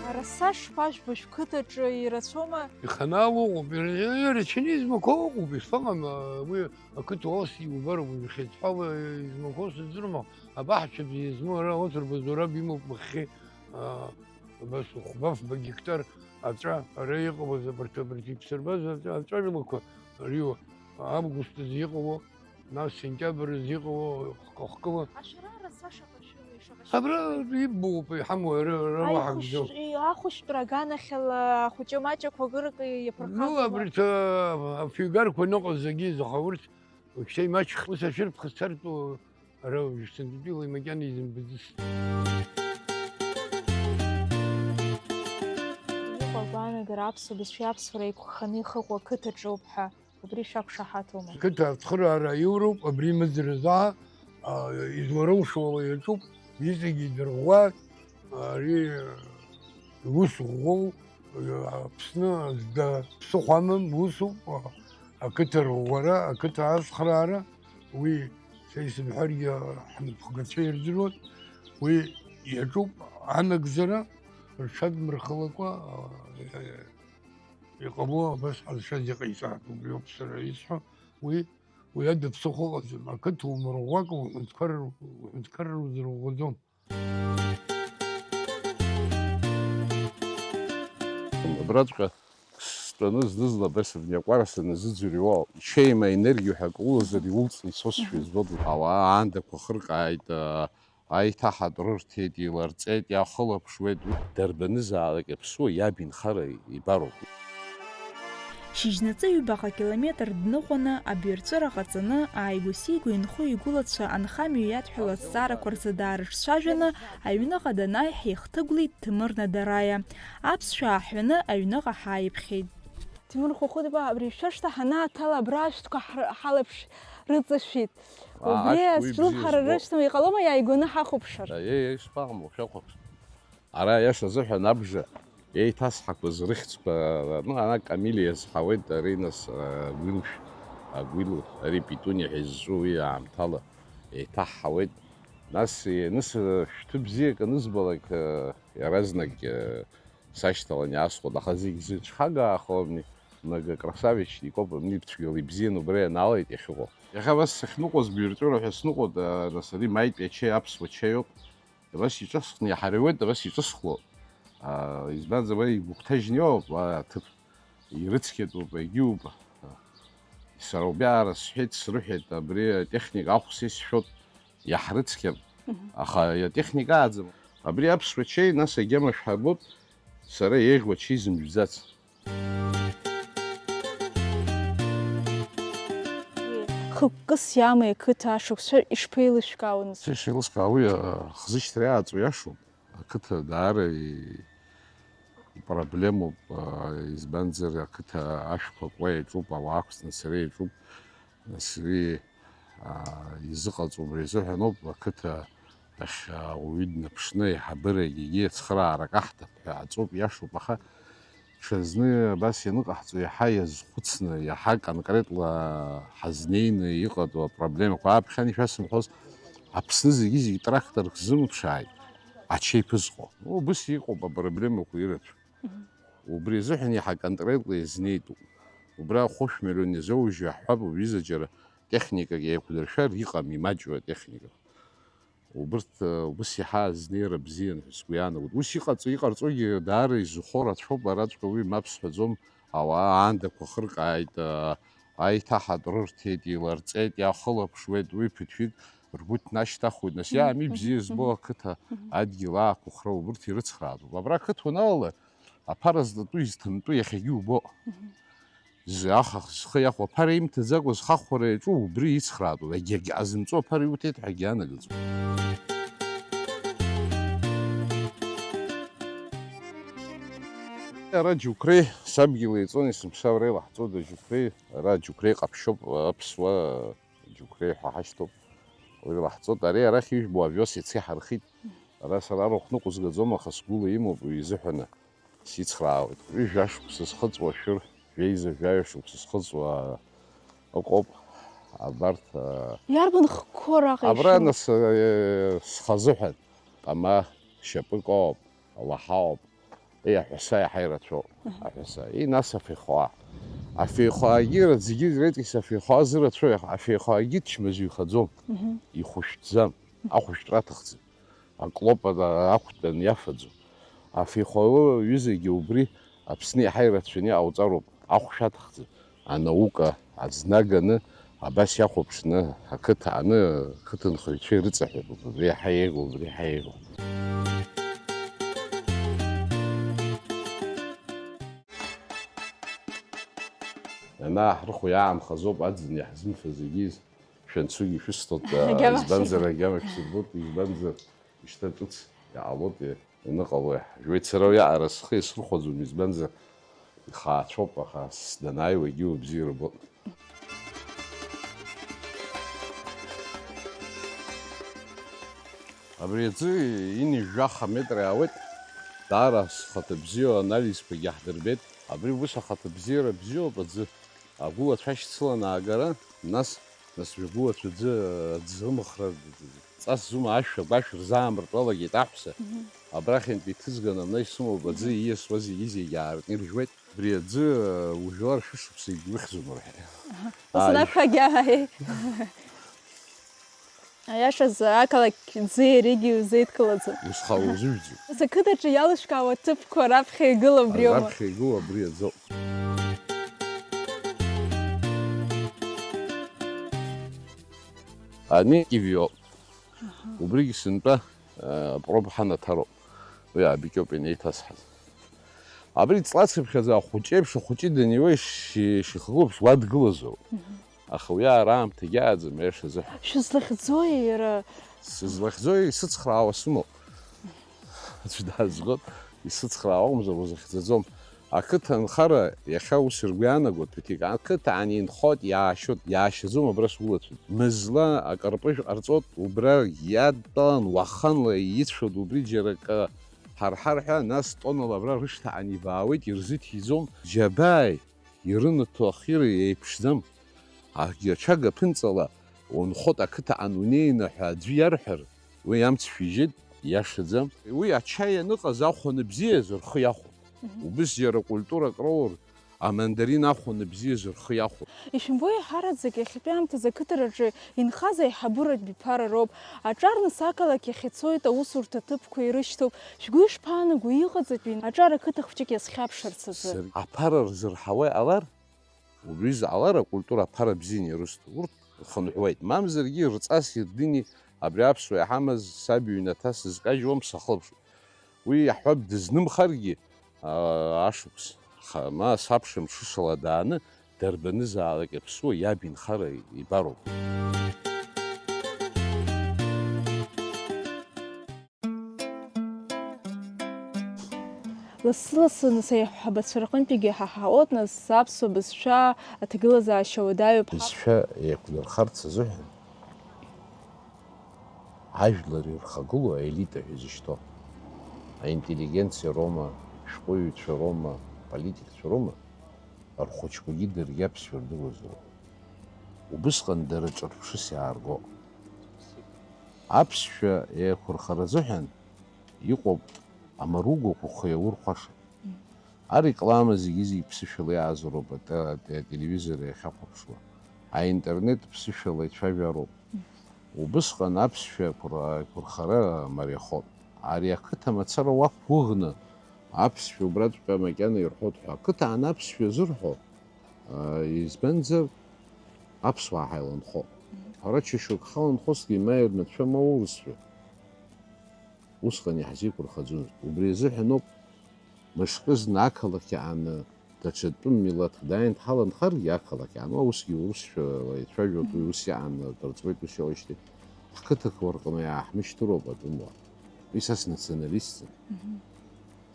Араса шԥажәбо, шәқыҭаҿы ирацәоума? Иханаало ыҟоуп, ир-, ирацәаны измақәоу ыҟоуп, ишԥаҟам, уи ақыҭа ус иубар, уажә хьыӡҳәала измақәоу сыздырам, аха абаҳча бзиа змоу ара урҭ рбазоураб имоуп нахьхьи, аа, абас хәба-фба гектар аҵәа ара иҟалаз, абарҭ, абарҭ иԥсырбаз аҵәа, аҵәа рылақәа ариуа, август азы иҟало, нас сентиабр азы иҟало, хкы-хкыла. Ашәара араса шаҟа шәымоу, шаҟа шәымоу? Абра иббоуп, иҳамоу ара, ара уаҳа акгьы. Аихәшь-, ахәышәтәра аганахьала ахәыҷы-маҷақәа акыракы иаԥырхагоума? Ну, абарҭ, а, афҩгарқәа ныҟаз зегьы, аха урҭ Уажәшьҭа имаҷхеит, ус ашәырԥха сцартә, Ара уажәшьҭантәи макьана изымбаӡацт. Иҟоу агәаанагара аԥсуа бызшәеи аԥсуареи еиқәхханы ихыҟоу ақыҭаҿоуп ҳәа, убри шәақәшаҳаҭума? Ақыҭа ацхыраара аиуроуп, абри имыӡыраз аа, а, изларылшо ала иаҿуп, иҵегьы идырӷәӷәа, ари ус ӷәӷәоу, Аԥсны зда ԥсыхәа амам усуп, ақыҭа рӷәӷәара, ақыҭа ацхраара, уи са исымҳәаргьы ҳнапхгацәа ирдыруан, уи иаҿуп анагӡара, рҽадмырхылакәа, иҟало абас ҳазшаз иҟаиҵааит, убриоуп сара исҳәо, уи, уи ада ԥсыхәа ыҟаӡам, ақыҭа умырӷәӷәакәа уҳәынҭқарра, уҳәынҭқарра узырӷәӷәаӡом. Абраҵәҟьа стәаны зны-зынла абас абни акәара саназыӡырҩуа, ичеима енергиа ҳәа акы улазар иулҵны ицозшәа избоит. Ауаа аандақәа хыркааит, аиҭаҳатә рырҭеит, иларҵеит, иахылаԥшуеит. Дарбанызаалак иаԥсуа иаб инхара ибароуп. Шьыжьнаҵы ҩбаҟа километр дныҟәаны, абаҩрҵәыра ҟаҵаны, ааигәа-сигәа инхо игәылацәа анхамҩа иадҳәалоу азҵаарақәа рзы даарыҿцәажәаны, аҩныҟа данааи ҳихҭыгәлеит Ҭемыр Надараиа. Аԥсшәа ааҳәаны аҩныҟа ҳааиԥхьеит. Ҭемыр Хәыхәыт-иԥа, абри шәышҭа ҳанааҭала абра ашәҭқәа ҳр-, ҳалаԥш рыҵашәеит. Убри азҿлымҳара рышьҭоума, иҟалома иааигәаны ҳахәаԥшыр? Аиеи, аиеи, шԥаҟамло, шәахәаԥш. Ара, иаша азыҳәан, абжа еиҭасҳақәаз рыхьӡқәа, ну, ана Камилиа иазҳауеит, ари нас, а, Гәилшә, а, Гәил, ари Петуниа ҳәа изҿу уи аамҭала еиҭаҳҳауеит. Нас, е-, нас, а, шәҭы бзиак анызбалак, а, иаразнак, а, сашьҭалан иаасхәон, аха зегь зыҽхагаахо абни Нага Красавичник ауп, абни ибцәгьала ибзиан убра ианаалеит иахьыҟоу. Иахьа абас сахьныҟәоз, быҩрҵәыра ҳәа сныҟәоит, а, нас ари маитәи ачаи, аԥсуа чаиоуп. Абас иҿысхны иҳареиуеит, абас иҿысхло. Аа, избанзар, уа игәыгәҭажьны иоуп, уа аҭыԥ ирыцқьатәуп, егьиуп. Сара убриаҟара сҳәеит, срыҳәеит, абри атехника ахә са исшәоит, иаҳрыцқьап. Мгм. Аха атехника ааӡам. Абри аԥсуа чаи, нас агьама шәҳарбоит, сара еиӷьу ачаи зымжәӡац. Хықәкыс иамои ақыҭа ашықәсқәа ишԥеилышәкаауа, нас? Са ишеилыскаауа, уи, а, хзышьҭра иааҵуа иашоуп. Ақыҭа даара и-, ипроблемоуп, а, избанзар, ақыҭа ашәқәа куа иаҿуп, ауаа ақәҵны ацара иаҿуп. Нас уи, аа, изыҟаҵо убри азыҳәаноуп, ақыҭа ахь ауаҩы днаԥшны, аиҳабыра егьигьы ацхыраарак аҳҭап ҳәа аҵоуп, иашоуп, аха ҽазны абас ианыҟаҳҵо, иаҳа иазхәыцны, иаҳа конкретла ҳазнеины иҟатәу апроблемақәа ааԥхьан ишәасымҳәоз, Аԥсны зегьы-зегьы тракторк ззымԥшааит, ачаи ԥызҟо. Убыс иҟоуп апроблемақәа ирацәоу. Мгм. Убри азыҳәан иаҳа конкретла иазнеитәуп. Убра хәышә миллион иазоужьуа ҳҳәап, уҩыза џьара техникак еиқәдыршәар иҟам, имаҷу атехника. Убырҭ, э, убыс иаҳа азнеира бзиан ҳәа сгәы иаанагоит. Ус иҟаҵо, иҟарҵогьы даара изыхәо рацәоуп, араҵәҟьа уи мап сҳәаӡом, ауаа аандақәа хыркааит, э, аиҭаҳатә рырҭеит, иларҵеит, иаахылаԥшуеит, уи ԥыҭҩык ргәы ҭнашьҭахуеит, нас, мгм, иаами, мгм, бзиа збо, мгм, ақыҭа, мгм, адгьыл аақәыхра убырҭ ирыцхраатәуп. Абра ақыҭа уаналалак, аԥара зтатәу, изҭантәу иахьагьы убо. Мгм. Зы ахахә зхы иахәо аԥара имҭаӡакәа зхахәара иаҿу убри ицхраатәуп, егьагь ҟазымҵо аԥара иуҭеит ҳәагьы анагаӡом. Ара џьықәреи сабгьы леиҵон, есымша ара илаҳҵода џьықәреи, ара џьықәреи ҟаԥшьоуп, аԥсуа џьықәреи ҳәа ҳашьҭоуп. Уи лаҳҵоит. Ари арахь ижәбо овес иацы иҳархит. Ара сара арахә ныҟәызгаӡом, аха сгәыла имоуп уи изыҳәаны. Сицхраауеит. Ҩажәа шықәса зхыҵуа шәыр, жәеиза жәаҩа шықәса зхыҵуа ыҟоуп. Абарҭ, а, Иарбан хқәоу араҟа абра ишәымоу? Нас, а, схазыҳәан, ҟама, шьапык ауп, лаҳауп. Еи, аҳәаса иаҳа ирацәоуп, аҳәаса. Еи, нас афеихәаа. Афеихәаагьы зегьы реиҵкьыс афеихәаа зырацәоу, афеихәаагьы чмазаҩхаӡом, ихәышәтәӡам, ахәышәтәра аҭахӡам. Аклоп ада ақәтәан иафаӡом. Афеихәаа ҩызагьы убри Аԥсны иаҳа ирацәаны иҟауҵароуп, ахәшә аҭахӡам. Анаука азнаганы абас иахәаԥшны ақыҭа ааны, ақыҭанхаҩцәа ирыҵаҳәатәуп, убри иаҳа еиӷьу, убри иаҳа еиӷьу. Ианааҳрыхәо иаанхазоуп аӡын иаҳзымфа зегьы. Шәанцәагьы шәысҭоит, Агьама избанзар, шәсырбоит. Агьама шәсырбоит, избанзар, ишьҭа ҿыц иҟалоит, ианыҟало иаҳжәуеит. Сара уиаҟара схы иасырхәаӡом, избанзар, ихаацәоуп, аха данааиуагьы убзиара бон. Абри аӡы ини жәаха метр иаауеит, даара схаҭа бзиоу анализқәагьы ҳдырбеит. Абри ус ахаҭа бзиара бзиоуп аӡы. Агәылацәа шьцыланы аагара, нас, нас жәагәылацәа аӡы, аӡы рымхра ҵас зума, ашәа агәашә рзаамыртәалагеит аҳәса. Мгм. Абрахьынтә иҭызган абна исымоуп аӡы, мгм, ииасуа зегьы-зегьы аартны иржәуеит. Абри аӡы, ужәлар шәышықәса егьухьӡом рҳәеит. Аҳа. Ус ааи. Анакәхагьы ааи. Аиашазы, ақалақь ӡы иаргьы иузеидкылаӡом. Ус ха узыжәӡом. Нас ақыҭаҿы иалышәкаауа аҭыԥқәа раԥхьа игылоу абриоума? Раԥхьа игылоу абри аӡоуп. Ани кивиоуп. Аҳа. Убригьы сынтәа, э, проба ҳанаҭароуп. Уи аабыкьоуп инеиҭасҳаз. Абри ҵлацыԥхьаӡа ахәыҷеиԥш ахәыҷы даниуа иши-, ишихагылоуп, уа дгылазароуп. Мгм. Аха уи аара аамҭагьы ааӡам, аиаша азыҳәан. Шәызлахьӡои иара? Сызлахьӡои, исыцхраауа сымоуп. Аӡә даазгоит, исыцхраауа акәымзар, узахьӡаӡом. Ақыҭа анхара иахьа ус ргәы иаанагоит, ԥыҭк ақыҭа ан инхоит, иаашьоит, иаашьаӡом абра сулацәа. Мызла акарпыжә ҟарҵоит, убра иадтәалан уаханла ицәоит, убри џьара акы ҳарҳар ҳәа, нас тоннала абра рышҭа ан ибаауеит, ирзыҭиӡом. Џьабааи! Ирынаҭо ахира еиԥшӡам. Агьаҽага ԥынҵала унхоит ақыҭа ан унеины ҳәа аӡәы иарҳәар, уи амц шәижьеит, иашаӡам. Уи ачаи аныҟаз ахә аныбзиаз рхы иахәон. Мгм. Убыс џьара культурак роур, амандарин ахә аныбзиаз рхы иахәон. Ишәымбои, еиҳараӡак иахьатәи аамҭазы ақыҭараҿы инхаз аиҳабыратә биԥара роуп. Аҿар нас ақалақь ахь ицоит, аусурҭа ҭыԥқәа ирышьҭоуп. Шәгәы ишԥаанаго, иҟаҵатәи аҿар ақыҭа хәҷык иазхьаԥшырц азы? Саргь аԥара рзырҳауа иҟалар, убри заҟалар акультура аԥара бзианы ирысҭо, урҭ рхынҳәуеит. Мамзаргьы рҵас ирдыни, абри аԥсуа иҳамаз саб иҩнаҭа сызкажьуам, сахылаԥшуеит. Уи иаҳҳәап, дызнымхаргьы, аа, ашықәс, ха-, ма сабша мҽышала дааны, дарбанызаалак иаԥсуа иаб инхара ибароуп. Лассы-лассы нас аиҳабацәа рҟынтәигьы ҳаҳауеит, нас аԥсуа бызшәа аҭагылазаашьа уадаҩуп. Бызшәа еиқәдырхарц азыҳәан ажәлар ирхагылоу аелита ҳәа изышьҭоу аинтеллигенциа роума, шәҟәыҩҩцәа роума, политикцәа роума, рхәыҷқәагьы даргьы аԥсшәа рдыруазароуп. Убысҟан дара ҿырԥшыс иаарго. Аԥсшәа еиқәырхара азыҳәан иҟоуп амаругақәа хы иаурхәаша. Ареклама зегьы-зегь ԥсышәала иаазароуп, ат-, ат-, ателевизор иахьахәаԥшуа. Аинтернет ԥсышәала ицәажәароуп. Убысҟан аԥсшәа еиқәыр-, еиқәырхара мариахоит. Ари ақыҭа мацара уақәгәыӷны, аԥсшәа убраҵәҟьа макьана ирҳәоит ҳәа. Ақыҭа ан аԥсшәа зырҳәо, аа, избанзар, аԥсуаа ҳаиланхоуп. Ҳара ҽа шьоук ҳаланхозҭгьы ма ирнацәа, ма урысшәа. Усҟан иаҳзеиқәырхаӡомызт. Убри азыҳәан ауп, мышкы зны ақалақь ааны даҽа тәым милаҭк дааин дҳаланхаргьы, ақалақь аан, уа усгьы урысшәала ицәажәоит, уи ус иааны дырҵуеит, ус иҟоижьҭеи. Ҳқыҭақәа рҟны иааҳмышьҭыроуп атәымуаа. Уи са снационалистӡам. Мгм.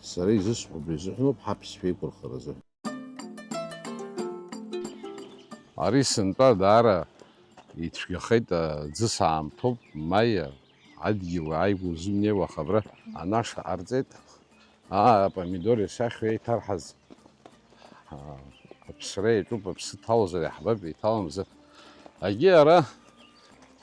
Сара изысҳәо убри азыҳәаноуп, ҳаԥсшәа еиқәырхара азыҳәан. Ари сынтәа даара ицәгьахеит, аӡы саамҭоуп, маиа, адгьыл ааигәа узымнеиуа, аха абра анаша ҟарҵеит. Аа, апомидор иасахьоу еиҭарҳаз, аа, аԥсра иаҿуп, аԥсы ҭалозар иаҳбап, иҭаламзар. Агьи ара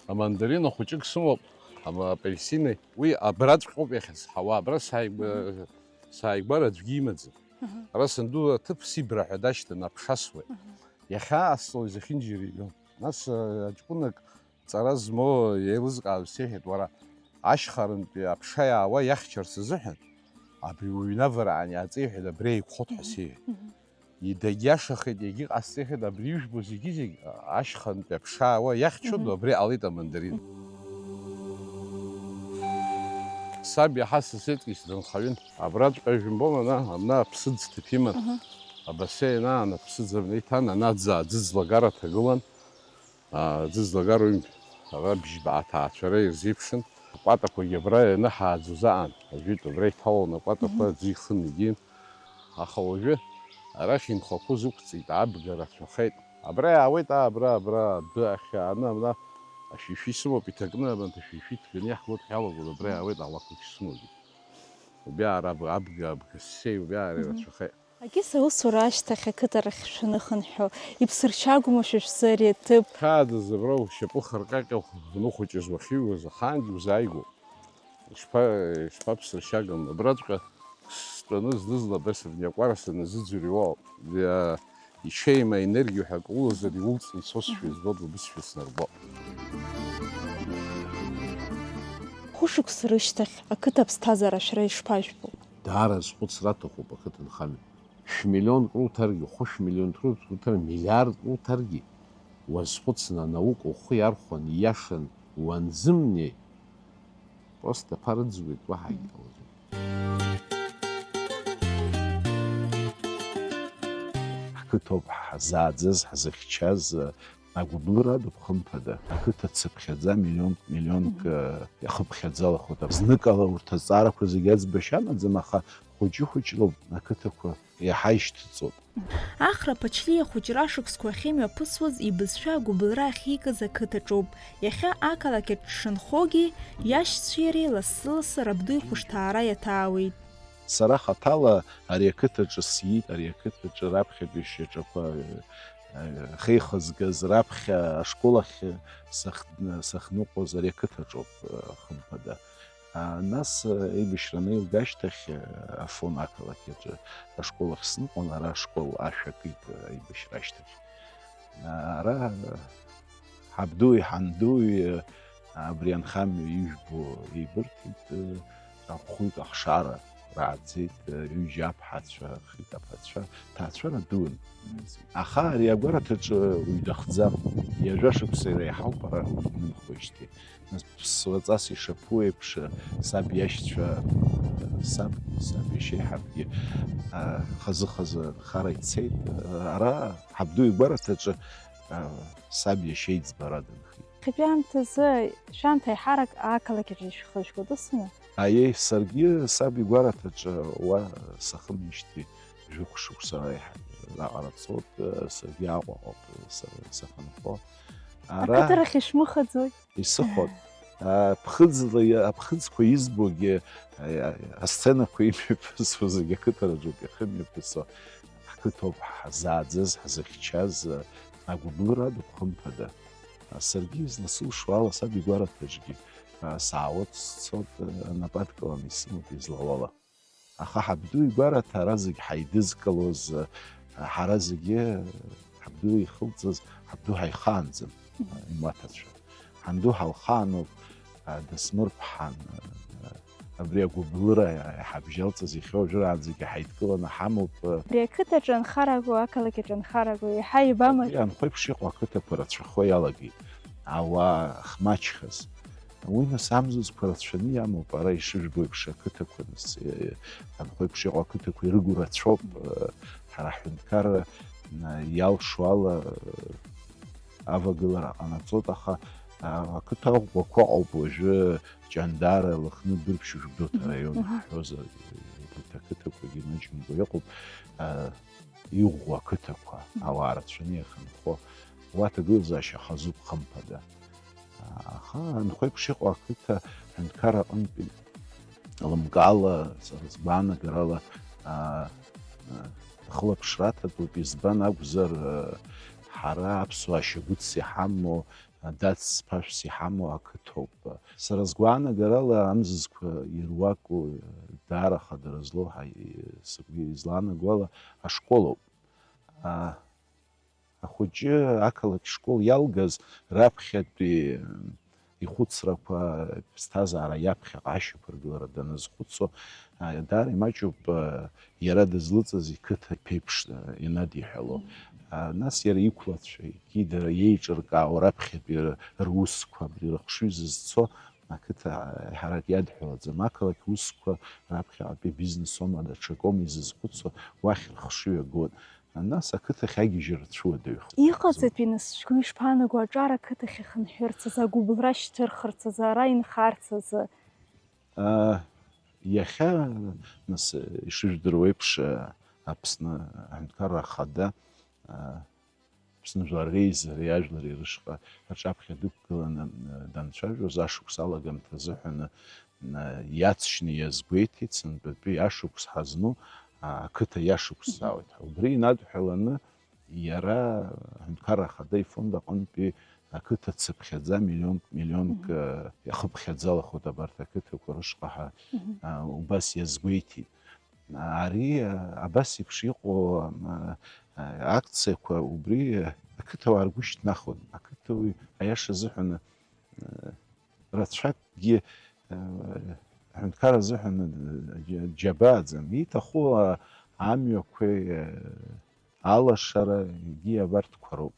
амандарина хәыҷык сымоуп, ама-, апельсини. Уи абраҵәҟьоуп иахьазҳауа, абра сааигәа-, сааигәара аӡәгьы имаӡам. Аха. Ара санду аҭыԥ сибра ҳәа дашьҭан, аԥша асуеит. Аха. Иахьа асҵои зехьынџьара иҩуан. Нас, э, аҷкәынак ҵара змоу еилызкааз сеиҳәеит, уара, ашьхарантәи аԥша иаауа иахьчарц азыҳәан, абри уҩны авараан иааҵеиҳәеит, абри еиқәхоит ҳәа сеиҳәеит. Мгм. Идагьиашахеит, иагьыҟасҵахьеит, абри ижәбо зегьы-зегь ашьхантәи аԥша аауа иахьчоит, мгм, абри ҟалеит амандарин. Саб иаҳа сысеиҵкьыс дынхаҩын. Абраҵәҟьа ижәымбома, ана, ана аԥсыӡ ҭыԥ иман. Мгм. Абасеин аан аԥсыӡ абна иҭан, ана аӡы, аӡы ӡлагара ҭагылан. Аӡы злагароуп, ара бжьба аҭаацәара ирзеиԥшын. Акәатақәагьы абра ианыҳааӡоз аан, ажәытә абра иҭалон акәатақәа, аӡы ихын егьин. Аха уажәы арахь инхақәоз ықәҵит, абга рацәахеит. Абра иаауеит, аа, абра, абра, адәы ахь ааны, абра ашәишәи сымоуп иҭакны, абанҭ ашәишәи ҭганы иаҳгоит, ҳәа иалагоит, абра иаауеит алақәагь сымоугьы. Убиаара аб-, абга, абга ссеи, убиаара ирацәахеит. Акиса аусура ашьҭахь ақыҭарахь шәаныхынҳәы, иԥсыршьагоума шәа шәзы ари аҭыԥ? Хьаадаз абра ушьапы хырҟьаҟьа уныхәыҷыз уахьыҩуаз ахаангьы узааигәоуп. Ишԥа-, ишԥаԥсыршьагам, абраҵәҟьа стәаны зны-зынла абас абни акәара саназыӡырҩуа ауп. Иа-, ичеим аенергиа ҳәа акы улазар, иулҵны ицозшәа избо, быбызшәа снарбо. Хәышықәса рышьҭахь ақыҭа аԥсҭазаара шәара ишԥажәбо? Даара азхәыцра аҭахуп ақыҭанхамҩа. Шәмиллион круҭаргьы, хәышә миллион круҭар, миллиард круҭаргьы, уазхәыцны, анаука ухы иархәаны, ииашаны уанзымнеи, просто ԥа рыӡуеит, уаҳа егьҟалаӡом. Ҳқыҭоуп ҳзааӡаз, ҳзыхьчаз, агәыблыра адуп, хымԥада. Ақыҭа цыԥхьаӡа миллионк, миллионк, Мгм. э, иахыԥхьаӡалахоит. Зныкала урҭ азҵаарақәа зегьы аӡбашьа амаӡам, аха хәыҷы-хәыҷла ақыҭақәа иаҳа ишьҭыҵуеит. Ахра Ԥачлиа ахәыҷра ашықәсқәа ахьымҩаԥысуаз ибызшәа агәыблра ахьикыз ақыҭаҿоуп. Иахьа ақалақь аҿы дшынхогьы, иашьцәеи иареи лассы-лассы рабду ихәышҭаара иаҭаауеит. Сара хаҭала ари ақыҭаҿы сиит, ари ақыҭаҿы раԥхьатәи шьаҿақәа, э, ахьеихызгаз, раԥхьа ашкол ахь сах-, сахьныҟәоз ари ақыҭаҿоуп, э, хымԥада. А, нас, э, аибашьра анеилга ашьҭахь, э, Афон ақалақь аҿы ашкол ахь сныҟәон, ара ашкол ашә акит, э, аибашьра ашьҭахь. А, ара, э, ҳабдуи ҳандуи, э, абри анхамҩа ижәбо еибырҭеит, э, аҟәхәит ахшара рааӡеит, э, ҩыџьа аԥҳацәа, хҩык аԥацәа, ҭаацәара дуун. Аха ари агәараҭаҿы уаҩ дахӡам, ҩажәа шықәса иреиҳауп ара унымхоижьҭеи. Нас ԥсуаҵас ишаԥу еиԥш, саб иашьцәа, саб, саб иашьеиҳабгьы, а, хазы-хазы нхара ицеит. Ара ҳабду игәараҭаҿы, а, саб иашьа иӡбара дынхеит. Иахьатәи аамҭазы шәанҭ аиҳарак ақалақь аҿы ишәхы шәгәыдысны? Аиеи, саргьы саб игәараҭаҿы уа сахымижьҭеи жәохә шықәса реиҳа раҟара цоит, саргьы Аҟәаҟоуп са-, сахьынхо. Ара ақыҭарахь ишәмыхаӡои? Исыхәон. А, ԥхыӡла иа-, аԥхыӡқәа избогьы, а, а, асценақәа имҩаԥысуа зегьы ақыҭараҿоуп иахымҩаԥысуа. Ҳқыҭоуп ҳзааӡаз, ҳзыхьчаз, а, агәыблыра адуп, хымԥада. А, саргьы изласылшо ала саб игәараҭаҿгьы, а, саауеит, сцоит, а, анапы адкыланы исымоуп излауала. Аха ҳабду игәараҭа ара зегь ҳаидызкылоз, ҳара зегьы ҳабду ихылҵыз, ҳабду ҳаихаанӡам, имаҭацәа. Ҳанду ҳалхаануп, дасмырԥҳан, абри агәыблыра иҳабжьалҵаз иахьа уажәраанӡагьы ҳаидкыланы ҳамоуп. Абри ақыҭаҿы анхараго, ақалақь аҿы анхараго, еиҳа ибама? Абри анхәеиԥш иҟоу ақыҭақәа рацәахо иалагеит, ауаа ахьмаҷхаз. Уи нас амзызқәа рацәаны иамоуп, ара ишыжәбо еиԥш ақыҭақәа, нас, е, анхәеиԥш иҟоу ақыҭақәа ирыгу рацәоуп, э, ҳара ҳҳәынҭқарра, э, иалшо ала, э, авагылара ҟанаҵоит, аха, а, ақыҭа ӷәӷәақәа ыҟоуп уажәы, Ҷандара, Лыхны, Дәрыԥшь, Гәдоуҭа Мгм, раион мгм. Ҳҳәозар, урҭ ақыҭақәагьы маҷымкәа иҟоуп, а, иӷәӷәоу ақыҭақәа, Мгм. ауаа рацәаны иахьынхо, уа аҭагылазаашьа хазуп, хымԥада. Аха анхәеиԥш иҟоу ақыҭа ҳәынҭқарра аҟынтәи лымкаала, сара сгәаанагарала, а, а, хылаԥшра аҭатәуп, избан акәзар, а, ҳара аԥсуаа шьагәыҭс иҳамоу, а, дацс ԥашәс иҳамоу ақыҭоуп. Сара сгәаанагарала амзызқәа ируаку, даара хадара злоу ҳа-, сгәы излаанаго ала ашколоуп. А, Ахәыҷы ақалақь школ иалгаз раԥхьатәи ихәыцрақәа, иԥсҭазаара иаԥхьаҟа ашьақәыргылара даназхәыцуа, даара имаҷуп, иара дызлыҵыз иқыҭа иԥеиԥш ианадиҳәало. Нас иара иқәлацәа, егьи дара иеиҿыркаау раԥхьатәи русқәа, абри рыхшыҩ зызцо, ақыҭа ҳарак иадҳәалаӡам, ақалақь усқәа раԥхьаҟатәи бизнесома, даҽакома изызхәыцуа, уахь рыхшыҩ агоит. Нас ақыҭахь агьежьра цәуадаҩхеит. Иҟаҵатәи, нас, шәгәы ишԥаанаго аҿар ақыҭахь ихынҳәырц азы, агәыбылра шьҭырхырц азы, ара инхарц азы? Иахьа, нас, ишыжәдыруа еиԥш, Аԥсны Аҳәынҭқарра Ахада, Аԥсны жәлар реизареи ажәлари рышҟа аҿаԥхьа дықәгыланы данцәажәоз, ашықәс алагамҭа азыҳәаны иаҵшьны иазгәеиҭеит, сынтәатәи ашықәс ҳазну ақыҭа иашықәсзаауеит ҳәа. Убри инадҳәаланы иара Аҳәынҭқарра Ахада ифонд аҟынтәи ақыҭа цыԥхьаӡа миллионк, миллионк, мгм, э, иахыԥхьаӡалахоит абарҭ ақыҭақәа рышҟа ҳәа, мгм, э, убас иазгәеиҭеит. Ари, э, абас еиԥш иҟоу, э, э, акциақәа убри, э, ақыҭауаа ргәы шьҭнахуан. Ақыҭауаҩ, аиаша азыҳәан, э, рацәакгьы, э, аҳәынҭқар азыҳәан, э, џьа-, џьабааӡам. Иҭаху, э, амҩақәеи, э, алашара, егьи абарҭқәа роуп.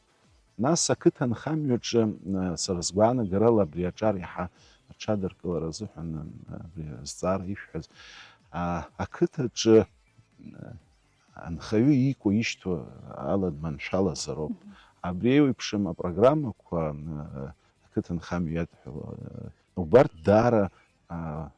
Нас ақыҭа анхамҩаҿы, э, сара сгәаанагарала абри аҿар иаҳа аҽадыркылара азыҳәан, э, абри азҵаара ишәҳәаз, а, ақыҭаҿы, э, анхаҩы иикуа ишьҭоу ала дманшәалазароуп. Мгм. Абри еиуеиԥшым апрограммақәа, э, ақыҭанхамҩа иадҳәало, э, убарҭ даара, а,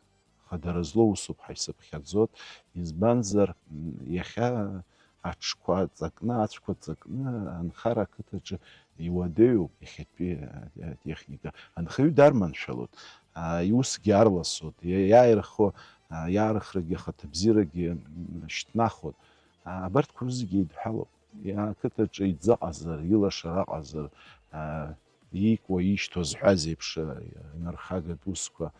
хадара злоу усуп ҳәа исыԥхьаӡоит. Избанзар, м, иахьа аҽқәа ҵакны, ацәқәа ҵакны анхара ақыҭаҿы иуадаҩуп иахьатәи, а, атехника. Анхаҩы дарманшәалоит, а, иусгьы арласоит, иа-, иааирхо, а, иаарыхрагьы ахаҭабзиарагьы, м, шьҭнахуеит. А, абарҭқәа зегьы еидҳәалоуп. Иа-, ақыҭаҿы иӡы аҟазар, илашара аҟазар, а, иикуа, ишьҭоу зҳәаз еиԥш, а, инархагатә усқәа,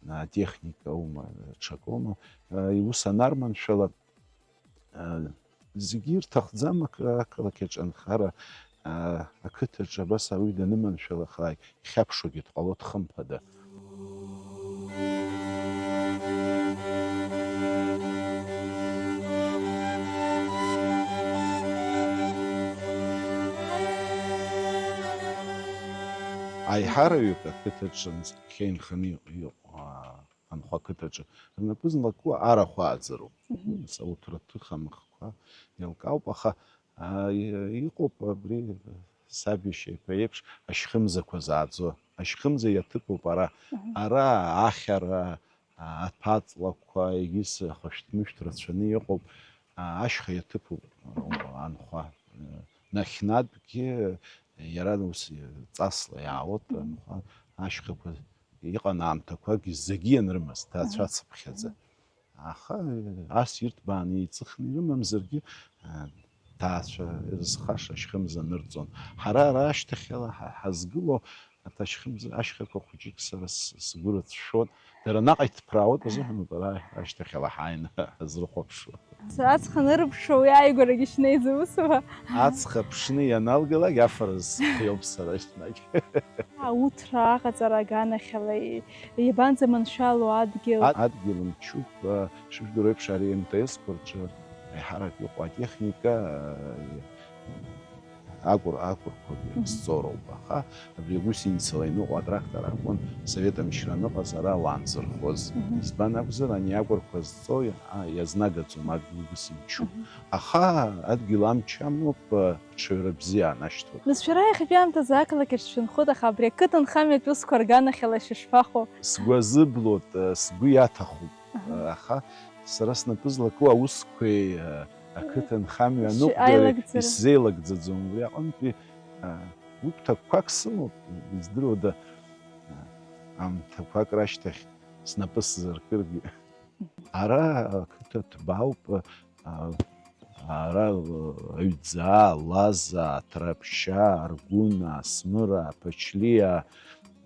а, техникаума, ҽакоума, а, иус анарманшәала, а, зегьы ирҭахӡам ақы-, ақалақь аҿы анхара, а, ақыҭаҿы абас ауаҩы даныманшәалахааит, ихьаԥшуагьы дҟалоит, хымԥада. Аиҳараҩык ақыҭаҿынӡа хьа инханы иҟ-, иҟоу, аа, анхәа ақыҭаҿы рнапы злаку арахә ааӡароуп. Мгм. Нас ауҭраҭых амахқәа еилкаауп, аха, аа, и-, иҟоуп абри саб иашьа иԥа иеиԥш ашьхымзақәа зааӡо. Ашьхымза иаҭыԥуп ара. Мгм. Ара ахьара, а, аҭәаҵлақәа, егьыс ахәышәтә-мышәтә рацәаны иҟоуп, а, ашьха иаҭыԥуп, а, анхәа. Нахьнатәгьы иара ус ҵасла иаауеит, анхәа, ашьхақәа иҟан аамҭақәакгьы зегьы ианрымаз, ҭаацәацыԥхьаӡа. Аха, а, ас ирҭбааны еиҵыхны ирымамзаргьы, а, ҭаацәа ирызхаша ашьхымза нырҵон. Ҳара ара ашьҭахьала ҳа-, ҳазгыло, арҭ ашьхымза, ашьхақәа хәыҷык сара с-, сгәы рыцәшәон. Дара наҟ иҭԥраауеит азыҳәан ауп ара ашьҭахьала ҳааины ҳазрыхәаԥшуа. Сара аҵх анырԥшуа уи ааигәарагьы шьнеиӡом, усума? Аҵх аԥшны ианалгалак афара зхиоуп сара еснагь. Ауҭра аҟаҵара аганахьала и-, иабанӡаманшәало адгьыл? Ад-, адгьыл мчуп, а, шыжәдыруа еиԥш, ари М Т С-қәа рҿы еиҳарак иҟоу атехника, а, агәыр-, агәырқәагьы, мгм, зҵоу роуп, аха абри агусеницала иныҟәо атрактор акәын, Совет амчра аныҟаз ара ауаа анзырхоз. Мгм. Избан акәзар, ани агәырқәа зҵоу, а, иазнагаӡом адгьыл ус имчуп. Мгм. Аха адгьыл амч амоуп, а, ҽаҩра бзиа анашьҭуа. Нас шәара иахьатәи аамҭазы ақалақь аҿы шәынхоит, аха абри ақыҭанхамҩатә усқәа рганахьала шәышԥаҟоу? Сгәы азыблоит, а, сгәы иаҭахуп. Аҳа. Аха сара снапы злаку аусқәеи, а, ақыҭанхамҩа, ишьы-, аныҟәгареи аилагӡара исзеилагӡаӡом. Убри аҟынтәи, а, гәыгәҭакқәак сымоуп, издыруада, а, аамҭақәак рашьҭахь снапы сзыркыргьы. Ара ақыҭа ҭбаауп, а, ара, а, Аҩӡаа, Лаза, Аҭраԥшьа, Аргәына, Асмыра, Аԥачлиа,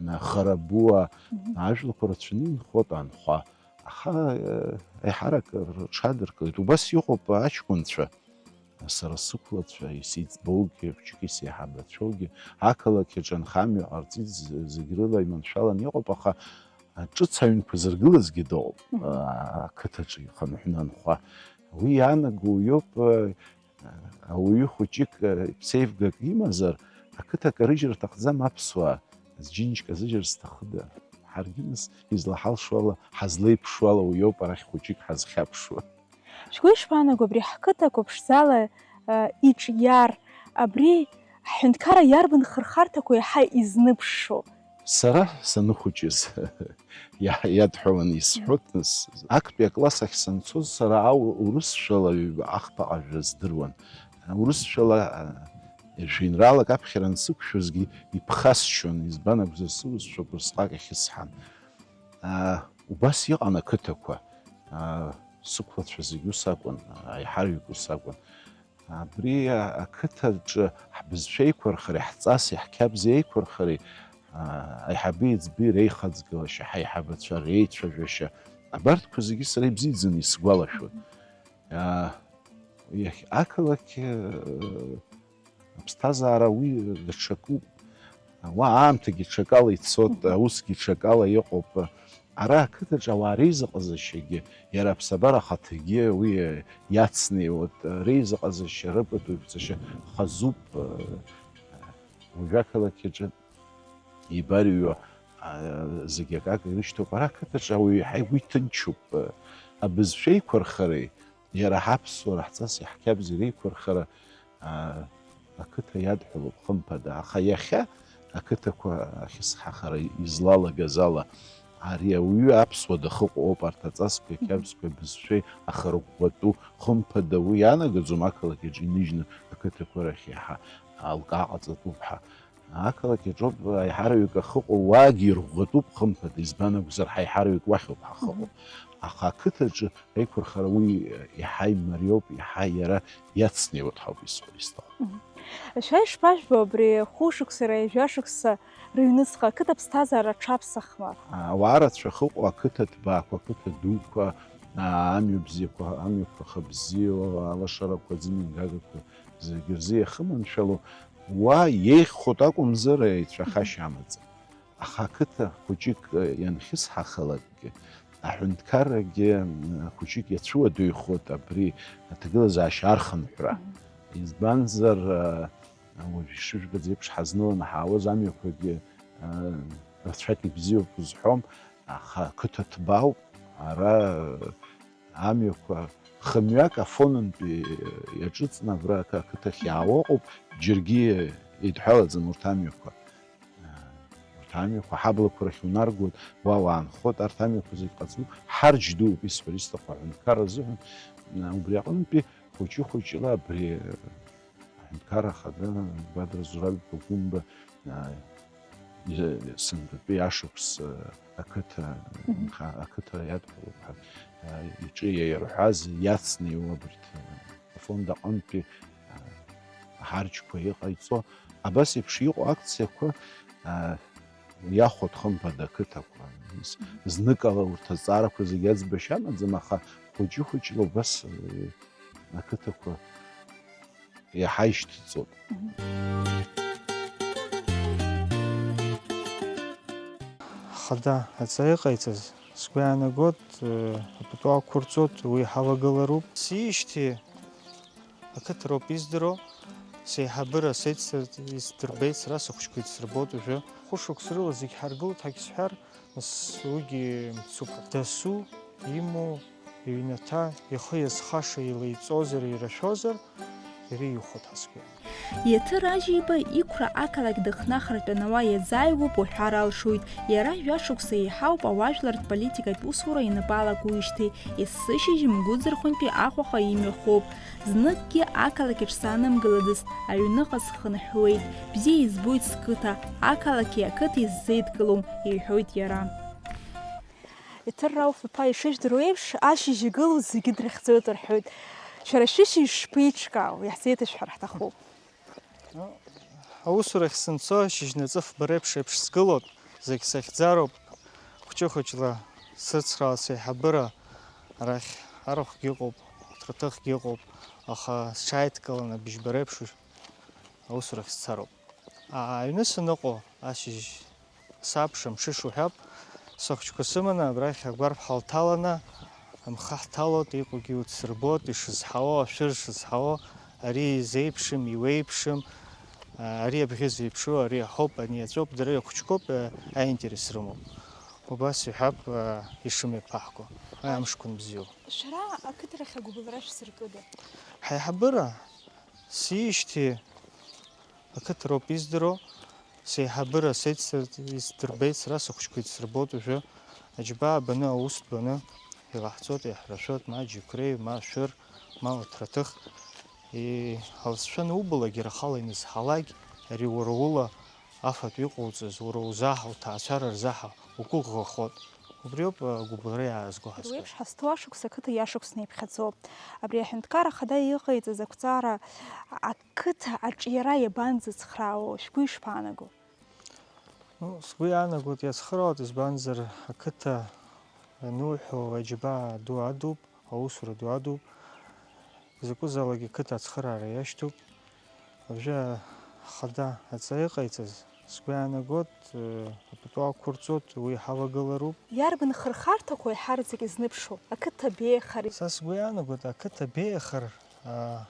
а, Харабуа, мгм, ажәлақәа рацәаны инхоит анхәа. Аха, э, еиҳарак рҽадыркылеит. Убас иҟоуп аҷкәынцәа, сара сықәлацәа, исыӡбоугьы, хәыҷык исеиҳабацәоугьы, ақалақь аҿы анхамҩа ҟарҵеит, з-, зегь рыла иманшәалан иҟоуп, аха, а, ҿыц аҩнқәа зыргылазгьы дыҟоуп, мгм, а, ақыҭаҿы ихынҳәны анхәа. Уи иаанаго уиоуп, а, ауаҩы хәыҷык, а, ԥсеивгак имазар, ақыҭа карыжьра рҭахӡам аԥсуаа, зџьынџьк азыжьыр зҭахыда? Ҳаргьы нас излаҳалшо ала, ҳазлеиԥшу ала уиоуп арахь хәыҷык ҳазхьаԥшуа. Шәгәы ишԥаанаго, абри ҳқыҭа қәыԥшӡала иҿиар, абри ҳҳәынҭқарра иарбан хырхарҭақәа еиҳа изныԥшо? Сара саныхәыҷыз иа-, иадҳәаланы исҳәоит, нас, актәи акласс ахь санцоз, сара ау-, урысшәала ҩба ахԥа ҟажәра здыруан. Урысшәала, а, жәеинраалак аԥхьара ансықәшәозгьы иԥхасшьон, избан акәзар, сыусшәа убасҟак ахьысҳан. А, убас иҟан ақыҭақәа. А, сықәлацәа зегь ус акәын, аиҳараҩык ус акәын. Абри ақыҭаҿы ҳбызшәа еиқәырхареи, ҳҵаси ҳқьабзи еиқәырхареи, аиҳаби еиҵби реихаҵгылашьа, ҳаиҳабацәа реицәажәашьа, абарҭқәа зегьы сара ибзиаӡаны исгәалашәоит. Иахь ақалақь аԥсҭазаара уи даҽакуп. Уа аамҭагьы ҽакала ицоит, аусгьы ҽакала иҟоуп. Ара ақыҭаҿы ауаа реизыҟазашьагьы, иара аԥсабара ахаҭагьы уи иацнеиуеит, реизыҟазашьа, рыпатуеиԥҵашьа хазуп, уажәы ақалақь аҿы еибарыҩуа, а, зегьы акака ирышьҭоуп. Ара ақыҭаҿы ауаҩы еиҳа игәы иҭынчуп, абызшәа еиқәырхареи, иара ҳаԥсуара, ҳҵаси ҳқьабзи реиқәырхара, аа, ақыҭа иадҳәалоуп, хымԥада. Аха иахьа ақыҭақәа ахьысҳахара излалагаз ала, ари ауаҩы аԥсуа дахыҟоу ауп, арҭ аҵасқәеи ақьабзқәеи абызшәеи ахырӷәӷәатәу, хымԥада, уи иаанагаӡом ақалақь аҿы иныжьны ақыҭақәа рахь иаҳа алкаа ҟаҵатәуп ҳәа. Ақалақь аҿоуп аиҳараҩык ахыҟоу, уаагьы ирӷәӷәатәуп, хымԥада, избан акәзар, ҳаиҳараҩык уахьоуп ҳахыҟоу. Аха ақыҭаҿы аиқәырхара уи иаҳа имариоуп, иаҳа иара иацнеиуеит ҳәа ауп исҳәо исҭаху. Мгм. Шәа ишԥажәбо абри хәышықәсареи жәашықәса рыҩнуҵҟа ақыҭа ԥсҭазаара аҽаԥсахма? Ауаа рацәа ахьыҟоу ақыҭа ҭбаақәа, ақыҭа дуқәа, аа, амҩа бзиақәа, амҩақәа хабзиоу, алашарақәа, аӡымҩангагақәа зегьы рзы иахыманшәалоу, уа иеиӷьхоит акәымзар, еицәахашьа амаӡам. Аха ақыҭа хәыҷык ианхьысҳахалакгьы, аҳәынҭқаррагьы хәыҷык иацәуадаҩхоит абри аҭагылазаашьа архынҳәра. Мгм. Избанзар, уажә ишыжәбац еиԥш, ҳазныланы ҳаауаз амҩақәагьы рацәак ибзиоуп узҳәом, аха ақыҭа ҭбаауп, ара амҩақәа хымҩак Афонынтәи иаҿыҵны абра ақы-, ақыҭахь иаауа ыҟоуп, џьаргьы еидҳәалаӡам урҭ амҩақәа. Урҭ амҩақәа ҳаблақәа рахь унаргоит, уа уаанхоит, арҭ амҩақәа зегь ҟаҵаны, ҳарџь дууп исҳәар исҭаху аҳәынҭқарра азыҳәан. Убри аҟынтәи хәыҷы-хәыҷла абри Аҳәынҭқарра Ахада Бадра Зураб-иԥа Гәымба, аа, сынтәатәи ашықәс, аа, ақыҭа, Мгм. нха-, ақыҭа иадҳәалоуп ҳәа, аа, иҿы иаирҳәаз иацны иоуа абарҭ, аа, афонд аҟынтәи, аа, аҳарџьқәа иҟаиҵо, абас еиԥш иҟоу акциақәа, аа, иахәоит хымԥада ақыҭақәа. З-, зныкала урҭ азҵаарақәа зегьы аӡбашьа амаӡам, аха хәыҷы-хәыҷла убас, аа, ақыҭақәа иаҳа ишьҭыҵуп. Хада адҵа иҟаиҵаз, сгәы иаанагоит, э, апату ақәырҵоит, уи ҳалагылароуп. Сиижьҭеи ақыҭа роуп издыруа, сеиҳабыра сеицырт-, исдырбеит, сара сыхәыҷқәа исырбоит уажәы. Хәышықәса рыла зегь ҳаргылт ҳәагьы сҳәар, Нас уигьы мцуп. Дасу имоу иҩнаҭа ихы иазхаша илеиҵозар, ирашәозар, иара иҩхоит ҳәа сгәы иаанагоит. Иаҭыр Ажьиба иқәра ақалақь дыхнахыртә анауа иазааигәоуп уҳәар алшоит. Иара жәашықәса еиҳауп ауаажәларратә политикатә усура ианапы алакуижьҭеи, есышьыжь Мгәыӡырхәынтәи Аҟәаҟа имҩахоуп. Зныкгьы ақалақь аҿы саанымгылаӡацт, аҩныҟа схынҳәуеит. Бзиа избоит сқыҭа, ақалақьи ақыҭеи сзеидкылом, иҳәоит иара. Иаҭыр Рауф-иԥа, ишыжәдыруа еиԥш, ашьыжь игылоу зегьы дрыхьӡоит рҳәоит. Шәара шәышьыжь шԥеиҿкаау, иаҳзеиҭашәҳәар ҳҭахуп. Аусурахь сынцо, шьыжьнаҵы фба реиԥш еиԥш сгылоуп, зегь сахьӡароуп. Хәҷы-хәыҷла сыцхраауа сеиҳабыра арахь арахәгьы ыҟоуп, ҭраҭыхгьы ыҟоуп, аха сҽааидкыланы быжьба реиԥш аусурахь сцароуп. Аҩны саныҟоу ашьыжь сабша мҽыша уҳәап, сыхәҷқәа сыманы абрахь агәарԥ ҳалҭаланы, амхы ҳҭалоит, иҟоугьы уцсырбоит, ишызҳауа, ашәыр шызҳауа, ари изеиԥшым, иуеиԥшым, ари абӷьы зеиԥшу, ари аҳауп, ани аҵәоуп, дара ирхәыҷқәоуп, аинтерес рымоуп. Убас иҳәап, ишымҩаԥаҳго, амшқәа анбзиоу. Шәара ақыҭарахь агәыбылра шәзыркыда? Ҳаиҳабыра, Сиижьҭеи ақыҭа роуп издыруа, сеиҳабыра сеицырт-, исдырбеит сара, сыхәыҷқәа ицырбоит уажәы. Аџьабаа баны, аус баны, илаҳҵоит, иаҳрашәоит, ма џьықәреи, ма шәыр, ма уҭраҭых. И-, алҵшәа анубалак, иара ахала инызҳалак, ари уара ула афатә иҟоуҵаз, уара узаҳа, уҭаацәара рзаҳа угәыӷ-ӷахоит. Убриоуп, агәыбылра иаазго ҳазго. Уеиԥш ҳазҭоу ашықәс ақыҭа иашықәсны иԥхьаӡоуп. Абри аҳәынҭқарра ахада иҟаиҵаз ақәҵара ақыҭа аҿиара иабанӡацхраауа, шәгәы ишԥаанаго? Ну, сгәы иаанагоит, иацхраауеит, избанзар, ақыҭа ануҳәо, аџьабаа ду адуп, аусура ду адуп. Изакәызаалак ақыҭа ацхыраара иашьҭоуп. Уажәы ахада аҵа иҟаиҵаз, сгәы иаанагоит, э, апату ақәырҵоит, уи ҳалагылароуп. Иарбан хырхарҭақәоу еиҳараӡак изныԥшуа? Ақыҭа абеиахареи? Са сгәы иаанагоит, ақыҭа абеиахар, а,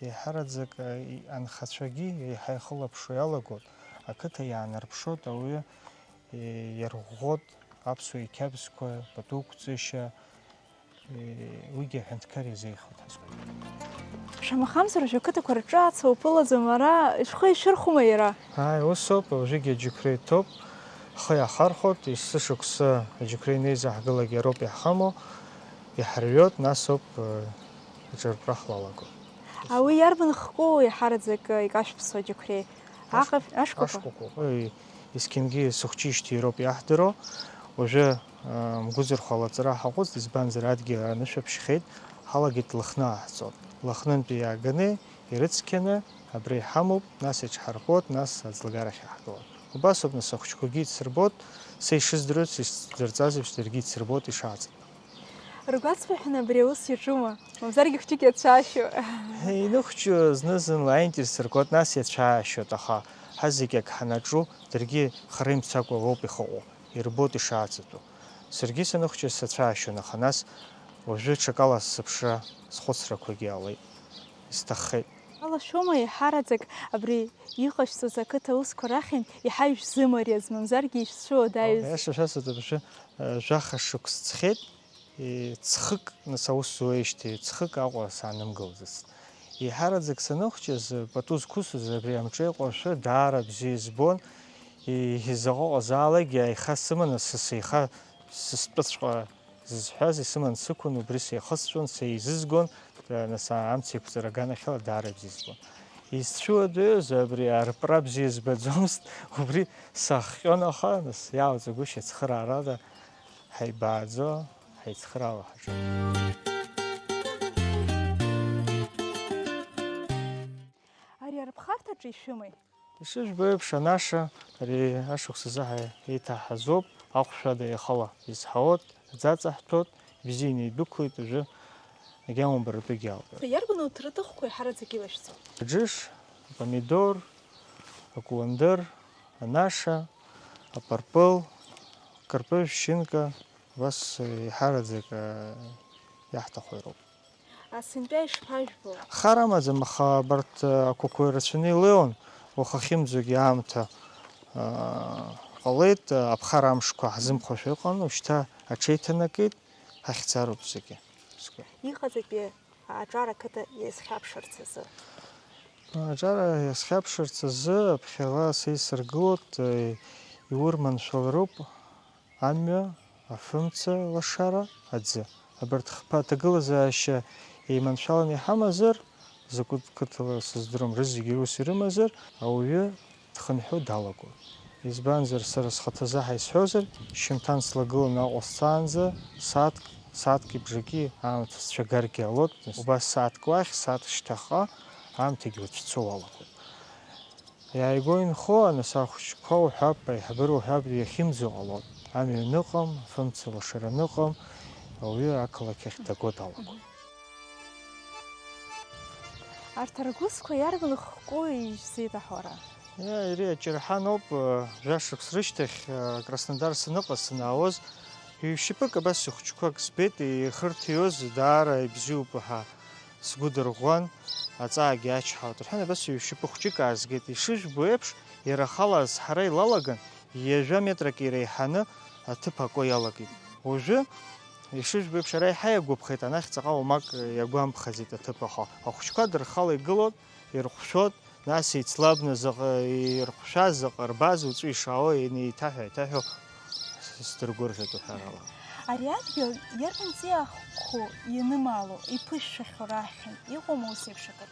еиҳараӡак, а, и-, анхацәагьы еиҳа ихылаԥшуа иалагоит, ақыҭа иаанарԥшуеит, ауаҩы, э, иарӷәӷәоит аԥсуа иқьабзқәа, пату қәҵышьа, Уигьы аҳәынҭқар изеиӷьуп ҳәа сгәы иҭоуп. Шамахамзар, уажәы ақыҭақәа рҿы ацәа уԥылаӡом, ара ишәхы ишәырхәома иара? Ааи, ус ауп, уажәыгьы аџьықәреи ҭоуп, ҳхы иаҳархәоит, есышықәса аџьықәреи инеизаҳгалак иароуп иаҳхамоу, иҳарҩоит, нас ауп, э, аҿырпра ҳлалаго. А уи иарбан хкуоу еиҳараӡак, э, икашәԥсо аџьықәреи? Аҟаԥшь, ашкәакәа? Ашкәакәа. Уи есқьынгьы сыхәҷижьҭеи ироуп иаҳдыруа. Уажәы, а, мгәыӡырхәа лаҵара ҳаҟәыҵт, избанзар, адгьыл анышә аԥшьхеит, ҳалагеит Лыхны ааҳҵо. Лыхнынтәи иааганы, ирыцқьаны, абра иҳамоуп, нас иҽҳархәоит, нас аӡлагарахь иаҳгылоит. Убас ауп, нас, ахәыҷқәагьы ицырбоит, са ишыздыруаз, исдырҵаз еиԥш, даргьы ицырбоит ишааӡатәу. Ргәацбаҳәаны абри аус иаҿума? Мамзаргьы хәҷык иацәаашьо. Иныхәҷу зны-зынла аинтерес ргоит, нас иацәаашьоит, аха ҳазегь ак ҳанаҿу, даргьы хара имцакәа лоуп ихыҟоу, ирбоит ишааӡатәу. Саргьы саныхәҷыз сацәаашьон, аха нас уажәы ҽакала сыԥшра, схәыцрақәагьы аалеит, исҭаххеит. Алашәома еиҳараӡак абри иҟашәҵоз ақыҭа аусқәа рахьынтә иаҳа ишәзымариаз, мамзаргьы ишәцәуадаҩыз? Аиаша шәасҳәап, абыржәы, э, жәаха шықәс ҵхеит. Ҵхык, нас, аус зуеижьҭеи, ҵхык Аҟәа саанымгылӡацт. Еиҳараӡак саныхәҷыз, пату зқәысыз абри амҿеиҟәашәа даара бзиа избон. Изаҟа ыҟазаалакгьы аиха сыманы, са сеиха сыстәыҵәҟьа зызҳәаз исыман сықәын, убри сеихысҵәон, сеизызгон, нас амца еиқәҵара аганахьала даара бзиа избон. Изцәуадаҩыз абри арпра бзиа збаӡомызт, убри сахҟьон, аха, нас, иалҵгәышьа ацхыраарада ҳаибааӡо, ҳаицхыраауа ҳаҿын. Ари арԥхарҭаҿы ишәымеи? Ишыжәбо еиԥш, анаша ари ашықәс азы ҳа-, еиҭаҳазоуп, ахәшәада иахала изҳауеит, аӡаҵа ҳҭәуеит, ибзианы идәықәлеит, уажәы агьама убаратәыгьы алгоит. Иарбан уҭраҭыхқәа еиҳараӡак илашәҵо? Аџыш, апомидор, акәландыр, анаша, апырпыл, кырпыжә, шьынка, Убас, э, еиҳараӡак, э, иаҳҭаху ироуп. Асынтәа ишԥажәбо? Хар амаӡам, аха абарҭ, э, ақәақәа ирацәаны илеиуан, уаха ахьымӡогьы аамҭа, э, ҟалеит, э, аԥхара амшқәа ҳзымхошәа ыҟан, ушьҭа аҽеиҭанакит, ҳахьӡароуп зегьы. Сгәы. Иҟаҵатәи аҿар ақыҭа иазхьаԥшырц азы. Аҿар иазхьаԥшырц азы аԥхьара сеисыргылоит, э, иурманшәалароуп. Амҩа, афымца лашара, аӡы. Абарҭ хԥа аҭагылазаашьа еиманшәаланы иҳамазар, закәытә қыҭала сыздырам, рызегьы рус ирымазар, ауаҩы дхынҳәуа далагоит. Избанзар, сара схаҭазы ҳаисҳәозар, шьымҭан слагыланы Аҟәа сцаанӡа, сааҭк, сааҭки бжаки аамҭа сцәагаргьы ҟалоит, убас сааҭк уахь, сааҭк шьҭахьҟа аамҭагьы уцәцо уалагоит. Иааигәа инхо, нас, ахәыҷқәа уҳәап, аиҳабыра уҳәап, иахьымӡо ҟалоит. Амҩа аныҟам, афымца лашара аныҟам, ауаҩы ақалақь ахь даго далагоит. Арҭ аргәылсқәа иарбан хкы ижьзеит аҳәара? Иа, иара аҷырҳаноуп, э, жәашықәс рышьҭахь, э, Краснодар саныҟаз, санаауаз, ҩ-шьапык абас ихәыҷқәак збеит, ихырҭиуаз даара ибзиоуп ҳәа. Сгәы дырӷәӷәан, аҵаагьы ачҳауеит рҳәан, абас ҩ-шьапы хәҷык аазгеит. Ишыжәбо еиԥш, иара ахала азҳара илалаган, ҩажәа метрак иреиҳаны аҭыԥ ако иалагеит. Уажәы Ишыжәбо еиԥш, ара еиҳа иагәаԥхеит, анахь ҵаҟа уамак иагәамԥхаӡеит аҭыԥ ахәа. Ахәыҷқәа дырхала игылоит, ирҟәшәоит, нас еицлабны заҟа ирҟәшәаз, заҟа рбаз, уаҵәы ишаауа инеиҭаҳәа-еиҭаҳәо сдыргәырӷьоит уҳәарала. Ари адгьыл иарбан ҵиаахқәоу ианымаало, иԥышәшәахьоу раҳхьан, иҟоума ус еиԥш акыр?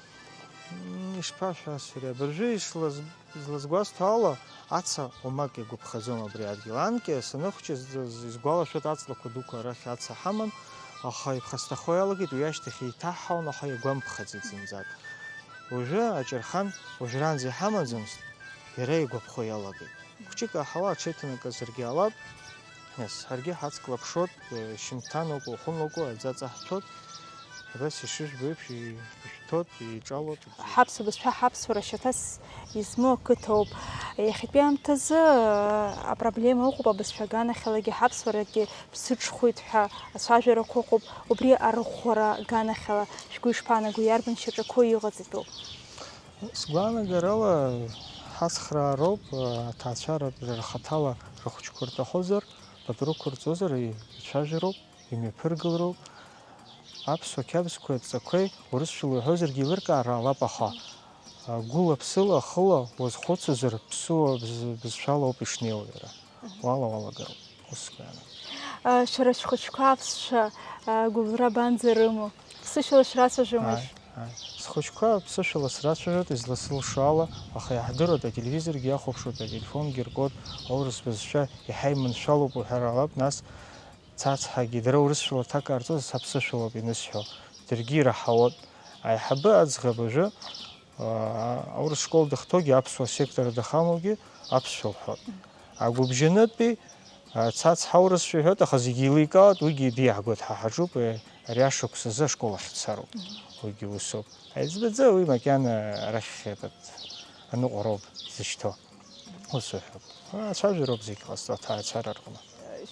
М, ишԥашәасҳәари, абыржәы ишлаз-, излазгәасҭо ала, аца уамак иагәаԥхаӡом абри адгьыл. Анкьа саныхәҷыз, з-, изгәалашәоит аҵлақәа дуқәа арахь аца ҳаман, аха иԥхасҭахо иалагеит, уи ашьҭахь еиҭаҳҳаун, аха иагәамԥхаӡеит зынӡак. Уажәы аҷырхан, уажәраанӡа иҳамаӡамызт, иара игәаԥхо иалагеит. Хәҷык аҳауа аҽеиҭанакызаргьы ҟалап, нас ҳаргьы ҳацклаԥшуеит, шьымҭанакәа, уахынлакәа аӡаҵа ҳҭоит, абас ишыжәбо еиԥш, ишәҭоит, иҿалоит. Ҳаԥсуа бызшәа ҳаԥсуара шьаҭас измоу ақыҭоуп. Иахьатәи аамҭазы апроблема ыҟоуп, абызшәа аганахьалагьы ҳаԥсуарагьы ԥсыҽхәеит ҳәа ацәажәарақәа ыҟоуп. Убри арӷәӷәара аганахьала шәгәы ишԥаанаго, иарбан шьаҿақәоу иҟаҵатәу? Сгәаанагарала, ҳацхраароуп, аҭаацәара рхаҭала рыхәыҷқәа рҭахозар, пату рықәырҵозар, ицәажәароуп, имҩаԥыргалароуп. Аԥсуа қьабзқәеи адҵақәеи урысшәала уҳәозаргьы еилыркаар ҟалап, аха, а, гәыла-ԥсыла, ахыла уазхәыцызар, ԥсыуа бз-, бызшәала ауп ишнеиуа иара. Уала уалагароуп. Ус сгәы иаанагоит. А, шәара шәхәыҷқәа аԥсшәа, а, гәыбылра абанӡа рымоу? Ԥсышәала шәрацәажәомашь? Ааи, ааи. Схәыҷқәа ԥсышәала срацәажәоит, изласылшо ала, аха иаҳдыруеит, ателевизоргьы иахәаԥшуеит, ателефонгьы ркуеит, аурыс бызшәа иаҳа иманшәалоуп уҳәар ҟалап, нас цацҳагьы дара урысшәала аҭак ҟарҵозар, са ԥсышәалоуп инысҳәо, даргьы ираҳауеит. Аиҳабы аӡӷаб ажәы, аа, аурыс школ дахҭоугьы, аԥсуа сектор дахамоугьы аԥсшәа лҳәоит. Агәыбжьанытәи, аа, цацҳа аурысшәа иҳәоит, аха зегьы еиликаауеит, уигьы диаҳгоит, ҳа ҳаҿуп, е, ари ашықәс азы ашкол ахь дцароуп. Уигьы усоуп. Аиҵбаӡа уи макьана арахь этот аныҟәароуп зышьҭоу. Ус уҳәап. Ацәажәароуп зегь ҟазҵо аҭаацәара рҟны.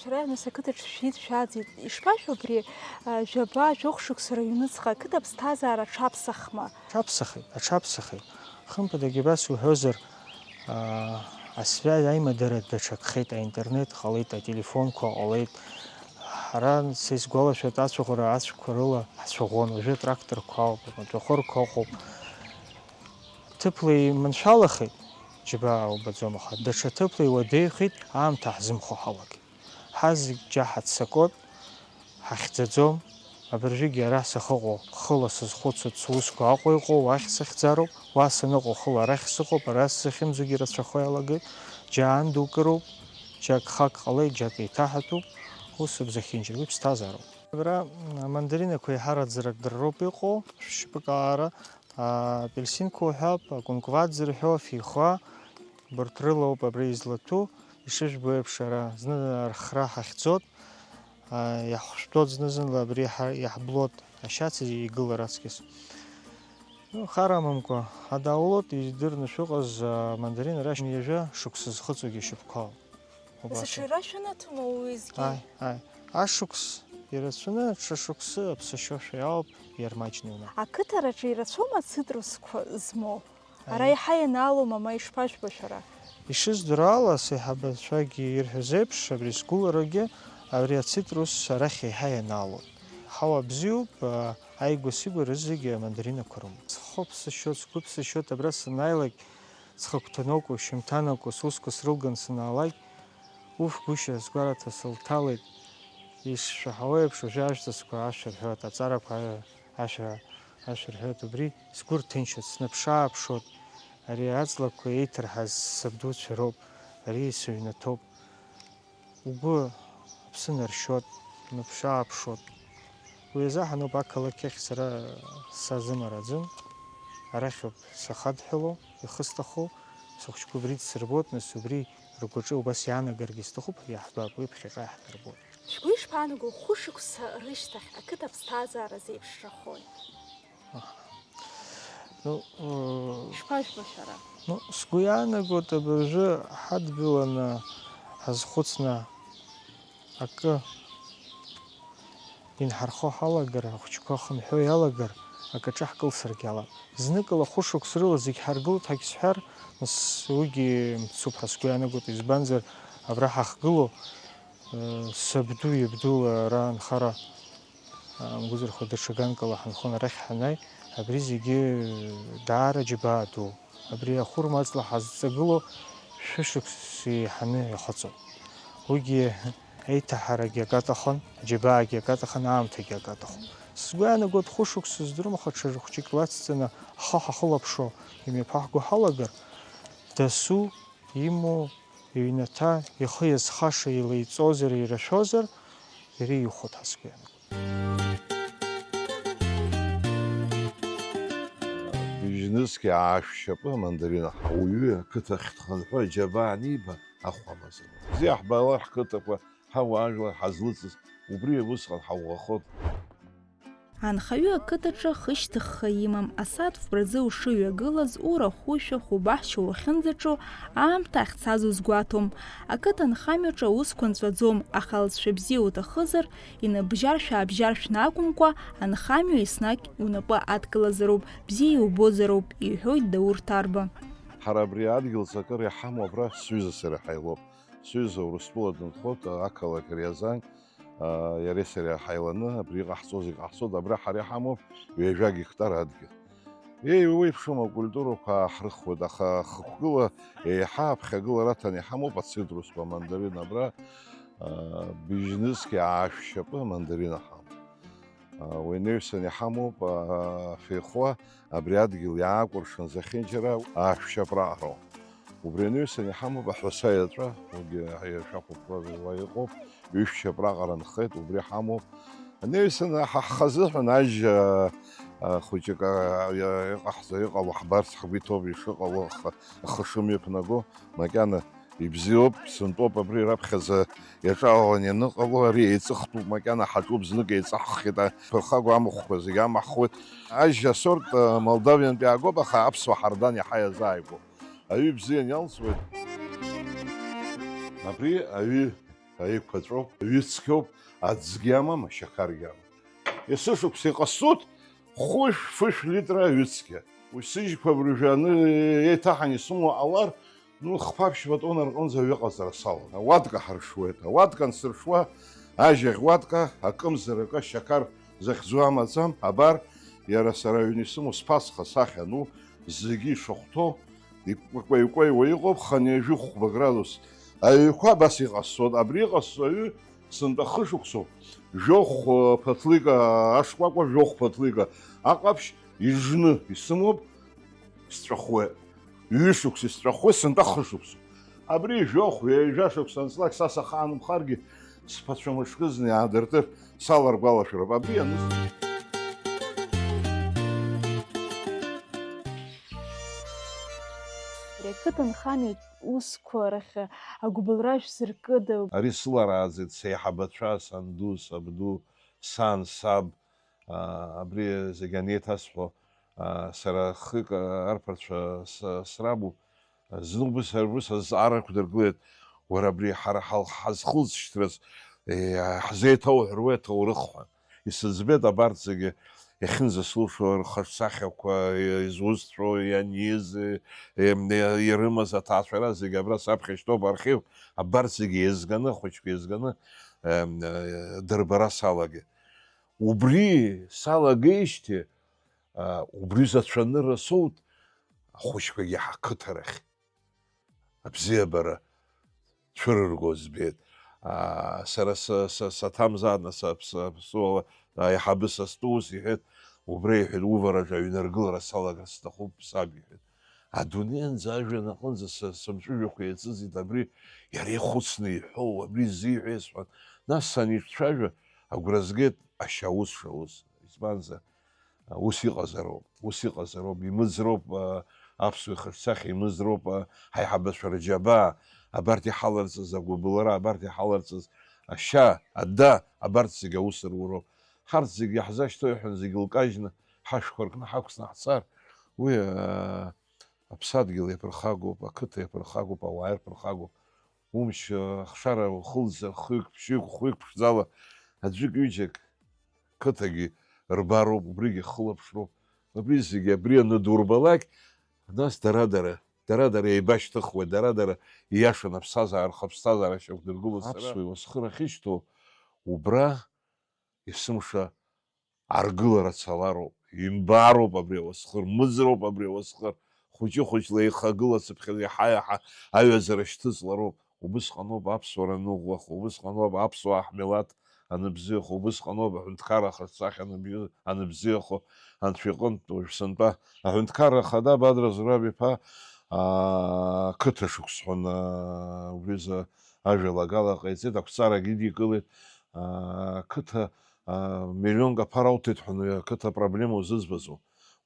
Шәара нас ақыҭаҿ шәиит, шәаӡит. Ишԥашәо абри, а, жәаба, жәохә шықәса рыҩныҵҟа ақыҭа аԥсҭазаара аҽаԥсахма? Аҽаԥсахит, аҽаԥсахит. Хымԥадагьы абас уҳәозар, а, асвязь аимадара даҽакхеит, аинтернет ҟалеит, ателефонқәа ҟалеит. Ҳара са исгәалашәоит, ацәаӷәара ацәқәа рыла ҳцәаӷәон, уажәы атракторқәа ауп, амаҵәахәырқәа ыҟоуп. Ҭыԥла иманшәалахеит, џьабаа убаӡом, аха даҽа ҭыԥла иуадаҩхеит, аамҭа ҳзымхо ҳалагеит. Ҳазегь џьа ҳаццакуеит, ҳахьӡаӡом, абыржәгьы ара сахьыҟоу, хыла сызхәыцуеит, сусқәа Аҟәа иҟоу, уахь сахьӡароуп, уа саныҟоу, хыла арахь сыҟоуп, ара сзахьымӡогьы рацәахо иалагеит, џьа аан дукыроуп, џьа гхак ҟалеит, џьак еиҭаҳатәуп, усоуп зехьынџьара, уи ԥсҭазаароуп. Абра амандаринақәа еиҳараӡарак дара роуп иҟоу, шәшьапык аара, апельсинқәа уҳәап, акәынкват зырҳәо, афеихәа, убарҭ рылоуп абри излаҭәу, ишыжәбо еиԥш, ара зны архра ҳахьӡоит, а, иаҳхәшәтәуеит зны-зынла, абри ҳа-, иаҳблуеит ашьац игылар аҵкьыс. Ну, хар амамкәа, ҳадаулоит, идырны шәыҟаз, а, амандарин ара ҩажәа шықәса зхыҵуагьы шьапқәоуп. Убас. Зыҽира шәанаҭома уеизгьы? Ааи, ааи. Ашықәс ирацәаны, ҽа шықәсы аԥсашьошәа иаауп иармаҷны иуна. Ақыҭараҿы ирацәоума ацитрусқәа змоу? Ара, ааи, иаҳа ианаалома, ма ишԥажәбо шәара? Ишыздыруа ала, сеиҳабацәагьы ирҳәаз еиԥш, абри сгәыларагьы, абри ацитрус арахь еиҳа ианаалоит. Ҳауа бзиоуп, а, ааигәа-сигәа рызегьы амандаринақәа рымоуп. Схы ԥсышьоит, сгәы ԥсышьоит, абра санааилак, схагәҭаноуку, шьымҭаноку, сусқәа срылган санаалак, уф, гәышьа сгәараҭа сылҭалеит, ишшәаҳауеиԥш, уажәы ажәҵысқәа ашәа рҳәоит, аҵарақәа ашәа, ашәа рҳәоит, убри сгәы рҭынчуеит, снаԥш-ааԥшуеит, ари аҵлақәа еиҭарҳаз сабдуцәа роуп, ари сыҩнаҭоуп. Угәы аԥсы наршьоит, унаԥш-ааԥшуеит. Уи азы ҳаноуп ақалақь ахь сара сазымараӡам. Арахь ауп сахадҳәало, ихысҭахо, сыхәыҷқәа убри дсырбоит, нас убри ргәаҿы убас иаанагаргьы сҭахуп, иаҳбап, уи ԥхьаҟа иаҳдырбоит. Шәгәы ишԥаанаго, хәышықәса рышьҭахь ақыҭа аԥсҭазаара зеиԥшрахои? Аҳа. Ну, э, шԥажәбо шәара? Ну, сгәы иаанагоит, абыржәы ҳадгыланы ҳазхәыцны акы инҳархо ҳалагар, ахәыҷқәа хынҳәо иалагар, акаҿы ҳкылсыргьы алап. Зныкала хәышықәса рыла зегь ҳаргылт ҳәагьы сҳәар, нас уигьы мцуп ҳәа сгәы иаанагоит, избанзар, абра ҳахгылоу, Сабду, иабду ара анхара амгәыӡырхо даҽа ганкала ҳанхон арахь ҳанааи, абри зегьы даара џьабаа ду. Абри ахәырма аҵла ҳазҵагылоу шәышықәс еиҳаны иахыҵуан. Уигьы еиҭаҳарагьы акы аҭахын, аџьабаагьы акы аҭахын, аамҭагьы акы аҭахын. Сгәы иаанагоит, хәышықәса здырмаха ҽа хәҷык лацҵаны ҳхы ҳахылаԥшуа имҩаԥаҳго ҳалагар, дасу имоу иҩнаҭа ихы иазхаша илеиҵозар, ирашәозар, иара иухәоит ҳәа сгәы иаанагоит. Быжьнызқьи аашәшьапы амандарина ҳауаҩы ақыҭахь дхынҳәы аџьабаа аниба, ахә амазароуп. Бзиа ҳбалар ҳқыҭақәа, ҳауаажәлар ҳазлыҵыз, убри усҟан ҳауӷахоит. Анхаҩы ақыҭаҿы хышьҭыхха имам, асааҭ фба рзы ушыҩагылаз, урахәушәа, хәба-хәшьа уахьынӡаҿу, аамҭа ахьцаз узгәаҭом. Ақыҭанхамҩаҿы аусқәа нҵәаӡом, аха алҵшәа бзиа уҭахызар, инабжьаршә-аабжьаршәны акәымкәа, анхамҩа еснагь унапы адкылазароуп, бзиа иубозароуп, иҳәоит Даур Ҭарба. Ҳара абри адгьылҵ акыр иҳамоу абра сҩыза сара ҳаилоуп. Сҩыза Урыстәыла дынхоит, ақалақь Риазан, аа, иареи сареи ҳаиланы абри иҟаҳҵо зегь ҟаҳҵоит, абра ҳара иҳамоуп ҩажәа гектар адгьыл. Еиуеиԥшым акультурақәа ааҳрыхуеит, аха хықәкыла еиҳа аԥхьагылара аҭаны иҳамоуп ацитрусқәа, амандарин абра, аа, быжьнызқьи аашәшьапы амандарина ҳамоуп. Уи анаҩсан иҳамоуп, афеихәа абри адгьыл иаакәыршан зехьынџьара аашәшьап раҟароуп. Убри анаҩсан иҳамоуп аҳәаса иаҵәа, уигьы шәахәақәа уа иҟоуп, ҩышәшьап раҟара нхеит, убри ҳамоуп. Анаҩсан ҳа ҳхазыҳәан ажьа, а, хәыҷык, а, иа-, иҟаҳҵо, иҟало ҳбарц ҳгәы иҭоуп ишыҟало, аха ахы шымҩаԥнаго, макьана ибзиоуп, сынтәоуп абри раԥхьаӡа иаҿалалан ианыҟало, ари еиҵыхтәуп, макьана ҳаҿуп, знык еиҵаҳххьеит, а, ԥырхагоу амахәқәа зегьы амаҳхуеит. Ажьа асорт, а, Молдавиантәи иаагоуп, аха аԥсуа ҳардан иаҳа иазааигәоуп. Аҩы бзиан иалҵуеит. Абри аҩы аиқәаҵәоуп, аҩы цқьоуп, аӡгьы амам, ашьақаргьы амам. Есышықәса иҟасҵоит хәышә-фышә литра аҩыцқьа. Уи сыжьқәа абыржәы аны еиҭаҳан исымоу ҟалар, ну, хԥа-ԥшьба тонна рҟынӡа аҩы ҟаҵара салагоит. Ауатка ҳаршуеит. Ауатка ансыршуа, ажьаӷь уатка, акымзаракы, ашьақар захьӡу амаӡам, абар, иара сара аҩны исымоу сԥацха сахьа ану, зегьы ишахәҭоу, икәеикәеиуа иҟоуп, хынҩажәи хәба градус. Аҩқәа абас иҟасҵоит. Абри иҟасҵо аҩы сынтәа хышықәсоуп. Жәохә, э, ԥаҭлика, ашкәакәа жәохә ԥаҭлика аҟаԥшь ижны исымоуп, сҵәахуеит. Ҩышықәса исҵәахуеит, сынтәа хышықәсоуп. Абри жәохә, ҩажәа шықәса анҵлак са сахаанымхаргьы, сԥацәа мышкызны иаадыртыр саларгәалашәароуп. Абри ианыз. Ари ақыҭанхамҩатә усқәа рахь агәыбылра шәзыркыда? Ари сыларааӡеит сеиҳабацәа, санду, сабду, сан, саб, аа, абри зегь анеиҭасҳәо, аа, сара хҩык арԥарцәа с-, срабу, зны убыс, убыс азҵаара ықәдыргылеит, уара, абри ҳара ҳал-, ҳазхылҵшьҭраз, е, ҳзеиҭауҳәаруеи аҭоурых ҳәа. Исыӡбеит абарҭ зегьы, иахьынӡасылшо рхаҿсахьақәа, изусҭцәоу, ианиз, е, е, ирымаз аҭаацәара зегьы абра саԥхьа ишьҭоуп архив, абарҭ зегьы еизганы, ахәыҷқәа еизганы, е, е, дырбара салагеит. Убри салагеижьҭеи, а, убри зацәанырра соут ахәыҷқәагьы ҳақыҭарахь абзиабара цәырырго збеит. А, сара са, са, саҭамзаатәны са, са, аԥсуала аиҳабы састәу ус иҳәеит, убра иҳәеит, увараҿы аҩныргылара салагар сҭахуп, саб иҳәеит. Адунеианӡа ажәҩан аҟынӡа са, сымҵәыжәҩақәа еиҵыҵит абри, иара ихәыцны иҳәоу, абри зиҳәеи сҳәан. Нас саницәажәа, агәра згеит ашьаус шаус. Избанзар, ус иҟазароуп, ус иҟазароуп, имыӡроуп, а, аԥсуа ихаҿсахьа имыӡроуп, а, ҳаиҳабацәа рџьабаа, абарҭ иҳаларҵаз агәыбылра, абарҭ иҳаларҵаз ашьа, ада, абарҭ зегьы аус руроуп. Ҳарҭ зегьы иаҳзашьҭоу ҳәа зегьы лкажьны, ҳашәқәа ркны ҳақәҵны ҳцар, уи, а, аԥсадгьыл иаԥырхагоуп, ақыҭа иаԥырхагоуп, ауаа ирԥырхагоуп. Умч, ахшара ухылҵзар, хҩык, ԥшьҩык, хәҩык ԥшӡала аӡәык-ҩыџьак қыҭагьы рбароуп, убригьы хылаԥшроуп. Абри зегьы, абри анудурбалак, нас дара-дара дара-дара еибашьҭыхуеит, дара-дара ииашаны аԥсҭазаара, рхы аԥсҭазаара шьақәдыргылоз сара. Аԥсуа иуасхыр ахьышьҭоу, убра есымша аргылара цалароуп, имбароуп абри ауасхыр, мыӡроуп абри ауасхыр, хәыҷы-хәыҷла еихагылацыԥхьаӡа иаҳа-иаҳа аҩаӡара шьҭыҵлароуп. Убысҟаноуп аԥсуара аныӷәӷәахо, убысҟаноуп аԥсуаа ҳмилаҭ аныбзиахо, убысҟаноуп аҳәынҭқарра ахаҿсахьа аныбжьы-, аныбзиахо, анцәа иҟынтә уажә сынтәа. Аҳәынҭқарра ахада Бадра Зураб-иԥа, аа, қыҭа шықәсҳәон, аа, убри азы ажәалагала ҟаиҵеит, ақәҵарагьы идикылеит, аа, қыҭа, аа, миллионк аԥара ауҭеит ҳәа, уи ақыҭа апроблема узыӡбаӡом.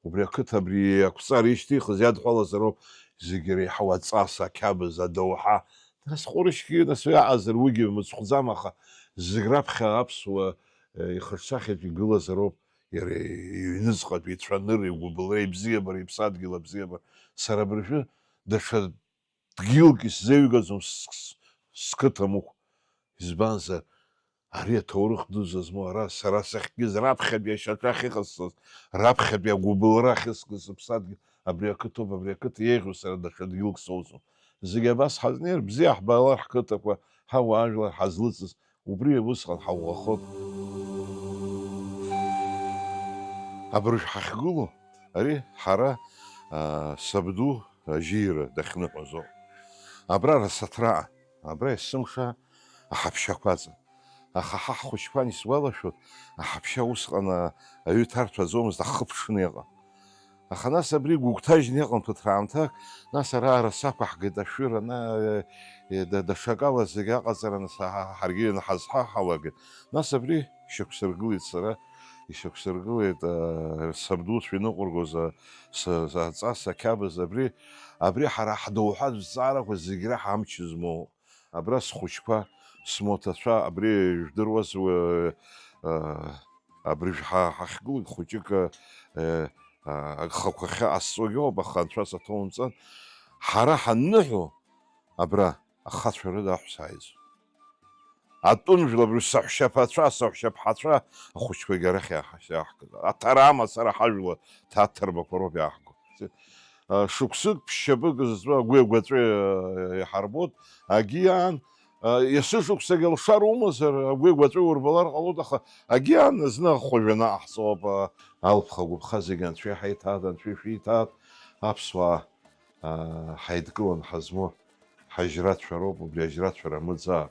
Убри ақыҭа абри ақәҵара ишьҭихыз иадҳәалазароуп зегьы реиҳау аҵас, ақьабз, адоуҳа. Нас ҟәрышьгьы, нас уи аҟазар уигьы мыцхәӡам, аха зегь раԥхьа аԥсуа, э, ихаҿсахьаҿ игылазароуп иара иҩныҵҟатәи ицәанырра, игәыбылра, ибзиабара, иԥсадгьыл абзиабара. Сара абыржәы даҽа дгьылк исзеиҩгаӡом с-, с-, сқыҭа мықә. Избанзар, ари аҭоурых дуӡӡа змоу ара сара сахьгьыз раԥхьатәи ашьаҿа ахьыҟасҵаз, раԥхьатәи агәыбылра ахьыскыз сыԥсадгьыл абри ақыҭоуп, абри ақыҭа еиӷьу сара даҽа дгьылк соуӡом. Зегь абас ҳазнеир, бзиа ҳбалар ҳқыҭақәа, ҳауаажәлар ҳазлыҵыз, убри усҟан ҳауӷәӷәахоит. Абыржә ҳахьгылоу, ари ҳара, аа, сабду ажьира дахьныҳәоз ауп. Абра расаҭраҟа, абра есымша аҳаԥшьақәа ыҵан. Аха ҳа ҳхәыҷқәан исгәалашәоит, аҳаԥшьа усҟан, а, аҩы ҭарҭәаӡомызт, ахы ԥҽны иҟан. Аха нас абри гәыгәҭажьны иҟан ԥыҭраамҭак, нас ара араса ақәаҳгеит, ашәыра, на, е, е, да-, даҽакала зегь аҟаҵара, нас, ҳа-, ҳаргьы ианҳазҳаҳалагеит. Нас абри ишьақәсыргылеит сара, ишьақәсыргылеит, а, сабдуцәа иныҟәыргоз, а, с-, с-, аҵас, ақьабз, абри, абри ҳара ҳдоуҳатә зҵаарақәа зегь раҳа амч змоу. Абра схәыҷқәа, смоҭацәа, абри ижәдыруаз, уи, а, абыржә ҳа-, ҳахьгылоу хәыҷык, а, а, агхақәа ахьыҟасҵогьы ауп, аха анцәа саҭоумҵан. Ҳара ҳанныҳәо, абра ахацәа рыда аҳәса ааизон. Атәым жәлар, абри саҳәшьаԥацәа, саҳәшьаԥҳацәа, ахәыҷқәагьы арахь иааҳ-, иааҳгаз. Аҭара амацара ҳажәла ҭаҭарбақәа роуп иааҳго. А, шықәсык, ԥшьшьапык зҵәы агәи агәаҵәеи, а, иҳарбоит. Агьиаан, а, есышықәсагьы алшара умазар, агәи агәаҵәеи урбалар ҟалоит, аха агьиаан зны ахәажә анаҟаҳҵо ауп, а, алԥха-агәыԥха зегьы анцәа иҳаиҭааит, анцәа ишәиҭааит, аԥсуаа, а, ҳаидкыланы ҳазмоу ҳажьрацәа роуп, убри ажьрацәа рамыӡаап.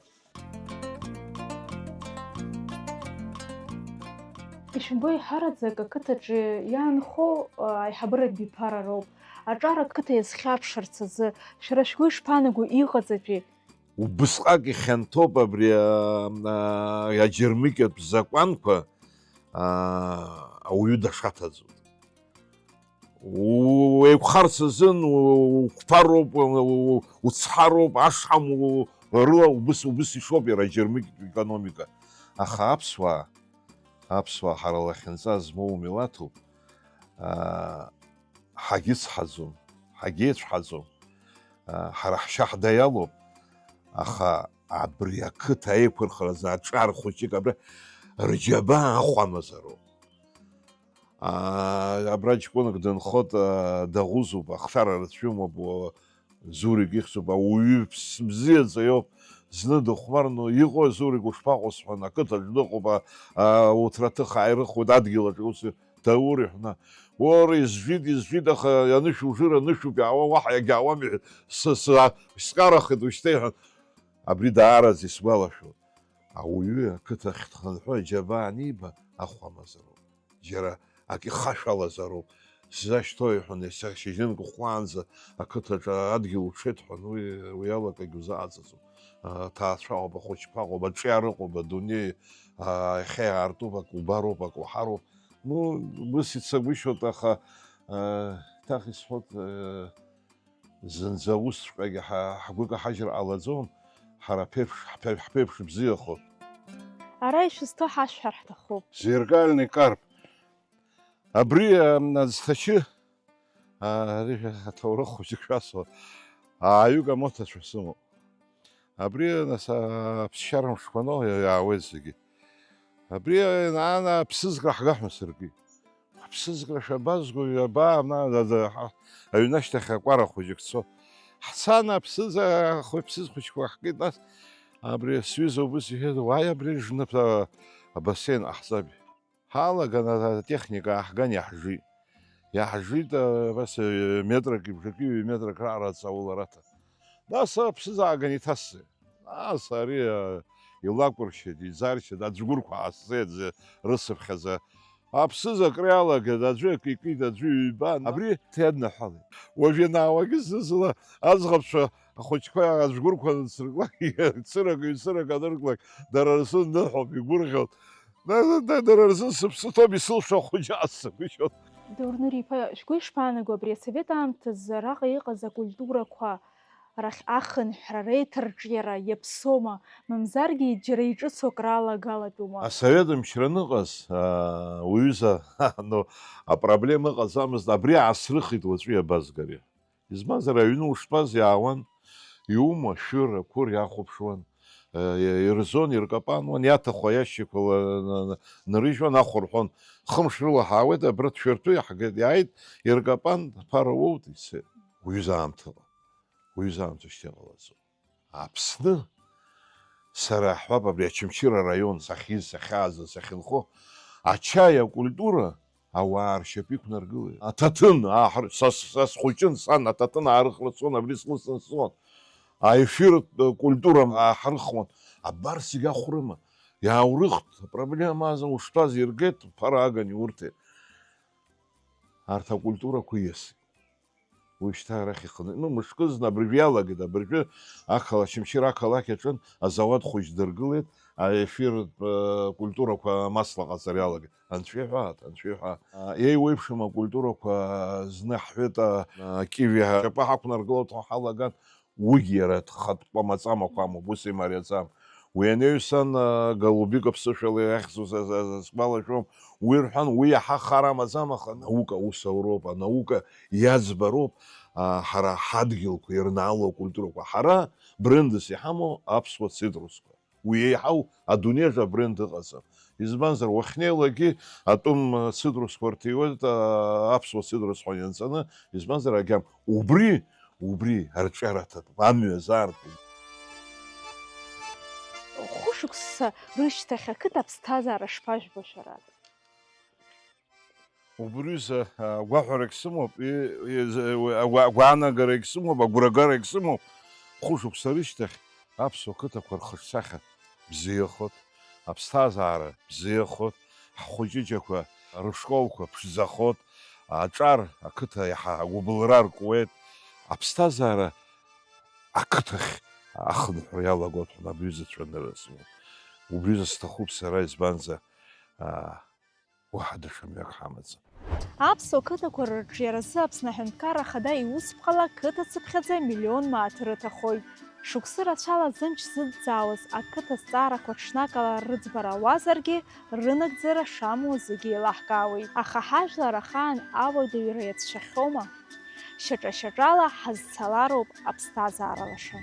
Ишәымбо, еиҳараӡак ақыҭаҿы иаанхо, а, аиҳабыратә биԥара роуп. Аҿар ақыҭа иазхьаԥшырц азы, шәара шәгәы ишԥаанаго, иҟаҵатәи? Убысҟак ихьанҭоуп абри, а, а, аџьармыкьатә закәанқәа, а, ауаҩы дашаҭаӡом. Уеиқәхарц азын у-, уқәԥароуп, у-, у-, уцҳароуп, ашҳам у-, рыла убыс, убыс ишоуп иара аџьармыкьатә економика. Аха аԥсуаа, аԥсуаа ҳара лахьынҵа змоу милаҭуп, аа, ҳагьыцҳаӡом, ҳагьеицәҳаӡом, аа, ҳара ҳшьа ҳда иалоуп, аха абри ақыҭа аиқәырхаразы аҿар хәыҷык абра рџьабаа ахә амазароуп. Аа, абра ҷкәынак дынхоит, аа, даӷәызуп, ахшара рацәа имоуп, уа, Зурик ихьӡуп, ауаҩы ԥс-, бзиаӡа иоуп, зны дыхәмарны иҟои, Зурик, ушԥаҟоу сҳәан, ақыҭаҿ дыҟоуп, а, а, уҭраҭых ааирыхуеит, адгьыл аҿы ус, Даур иҳәны. Уара изжәит, изжәит, аха анышә ужыр анышәуп иаауа, уаҳа иагьаауам, иҳәеит, сы-, сы-, а, скарахеит ушьҭа, иҳәан. Абри даараӡа исгәалашәоит. Ауаҩы ақыҭахь дхынҳәуа аџьабаа аниба, ахә амазароуп. Џьара ак ихашәалазароуп. Сзашьҭоу, иҳәон, иахьа шьыжьынк ӷәӷәаанӡа ақыҭаҿы адгьыл уҽеит ҳәа, уи, уи ала акагь узааӡаӡом. Аҭаацәа ыҟоуп, ахәыҷқәа ыҟоуп, аҿиара ыҟоуп, адунеи, а, иахьа иаартуп, ак убароуп, ак уаҳароуп. Ну, ус ицагәышьоит, аха, а, еиҭах исҳәоит, а, Зынӡа усҵәҟьагьы ҳа-, ҳгәы каҳажьыр ҟалаӡом, ҳара ҳԥеиԥш, ҳԥе-, ҳԥеиԥш бзиахоит. Ара ишәызҭо ҳашәҳәар ҳҭахуп. Зеркальный карп. Абри, ам, аӡҭачы, а, ари аҭоурых хәыҷык шәасуа, ааҩык амоҭацәа сымоуп. Абри, нас, а, аԥсшьара мшқәа аноу иаауеит зегьы. Абри, а, ана аԥсыӡкра ҳга ҳәа сыркит. Аԥсыӡкра шәабазго, ҩаба, ана, да, да, ҳа, аҩны ашьҭахь акәара хәыҷык цо. Ҳцан аԥсыӡ, ахәы-, аԥсыӡ хәыҷқәа ҳкит, нас абри сҩыза убыс иҳәеит, уааи абри жныԥ, а, абасеин ҟаҳҵап. Ҳалаган, а-, атехника ааҳган иаҳжит. Иаҳжит, а, абас, ҩ-, метрак ибжаки, ҩ-, метрак раҟара аҵаулара аҭан. Нас аԥсыӡ ааган иҭасҵеит. Нас ари, а, илакәыршьеит, иӡаршьеит, аӡәгәырқәа ҟасҵеит, зи-, рыцыԥхьаӡа. Аԥсыӡ акыр иалагеит, аӡәы акы икит, аӡәы ҩба, абри ҭеднаҳәалеит. Уажә ианаауагьы зны-зынла аӡӷабцәа ахәыҷқәа аӡәгәырқәа анцырклак, цырак, ҩ-цырак анырклак, дара рзын ныҳәоуп, игәырӷьоит. Да, да, да, дара рзын сыԥсы ҭоуп, исылшо ахәыҷы аццагәышьоит. Даур Нури-иԥа, шәгәы ишԥаанаго абри асовет аамҭазы араҟа иҟаз акультурақәа рахь ахынҳәра, реиҭарҿиара иаԥсоума, мамзаргьы џьара иҿыцу акраалагалатәума? Асовет мчра аныҟаз, аа, уҩыза, ну, апроблема ыҟаӡамызт, абри аасрыхит уаҵәы иабазгари. Избанзар, аҩны уштәаз иаауан, иума, шәыр, ақәыр иахәаԥшуан, э, ирзон, иркапануан, иаҭаху аиашьақәа ла-, на-, на-, нарыжьуан, ахәырҳәон. Хымш рыла ҳаауеит, абра дшәыртәы иаҳгеит, иааит, иркапан, ԥара уоут, ицеит. Уҩыза аамҭала. Уҩыза аамҭа шьҭа иҟалаӡом. Аԥсны, сара аҳәап, абри Очамчыра араион сахьиз, сахьааӡаз, сахьынхо, ачаи акультура ауаа ршьапы иқәнаргылеит. Аҭаҭын ааҳар-, са, са схәыҷын, сан аҭаҭын аарыхра цон, абри слыцын сцон. Аефиртә культура ааҳарыхуан. Абар зегь ахәрыма. Иааурыхт, апроблема аза уштәаз иргеит, ԥара аган иурҭеит. Арҭ акультурақәа ииасит. Уи шьҭа арахь иханы, ну, мышкызны абыржәы иалагеит, абыржәы ақала-, Очамчыра ақалақь аҿын азауад хәыҷ дыргылеит, аефиртә, э, культурақәа амасла ҟаҵара иалагеит. Анцәа иҳәаат, анцәа иҳәаат. А, еиуеиԥшым акультурақәа зны ҳҳәеит, а, а, Киви ашьапы ҳақәнаргылоит ҳәа ҳалаган, уигьы иара дхатә маҵамақәа амоуп, ус имариаӡам. Уи анаҩсан, а, Голубик аԥсышәала иахьӡу за-, за-, за-, сгәалашәом, уи рҳәан, уи иаҳа хар амаӡам, аха наука аус ауроуп, анаука иаӡбароуп, а, ҳара ҳадгьылқәа ирнаало акультурақәа. Ҳара брендс иҳамоу аԥсуа цитрусқәа. Уи еиҳау адунеиаҿы абренд ыҟаӡам. Избанзар, уахьнеилакгьы атәым цитрусқәа рҭиуеит, а, аԥсуа цитрус ҳәа ианҵаны, избанзар, агьам убри, убри арҿиара аҭатәуп, амҩа азаартуп. Хәышықәса рышьҭахь ақыҭа аԥсҭазаара шԥажәбо шәара? Убри ҩыза, а, агәаҳәарагь сымоуп, и-, и-, з-, уи агәа-, агәаанагарагь сымоуп, агәрагарагь сымоуп. Хәышықәса рышьҭахь аԥсуа қыҭақәа рхаҿсахьа бзиахоит, аԥсҭазаара бзиахоит, ҳхәыҷыҷақәа рышколқәа ԥшӡахоит, аҿар ақыҭа иаҳа агәыбылра аркуеит, аԥсҭазаара ақыҭахь ахынҳәра иалагоит ҳәа абри ҩыза цәанырра сымоуп. Убри ҩыза сҭахуп сара, избанзар, а, уаҳа даҽа мҩак ҳамаӡам. Аԥсуа қыҭақәа рырҿиаразы Аԥсны Аҳәынҭқарра Ахада иусԥҟала қыҭацыԥхьаӡа миллион мааҭ рыҭахоит. Шықәсы рацәала зымч зыдҵаауаз ақыҭа азҵаарақәа ҽнакала рыӡбара ауазаргьы, рынагӡара шамуа зегьы еилаҳкаауеит. Аха ҳажәлар ахаан ауадаҩра иацәшәахьоума? Шьаҿа-шьаҿала ҳазцалароуп аԥсҭазаара лаша.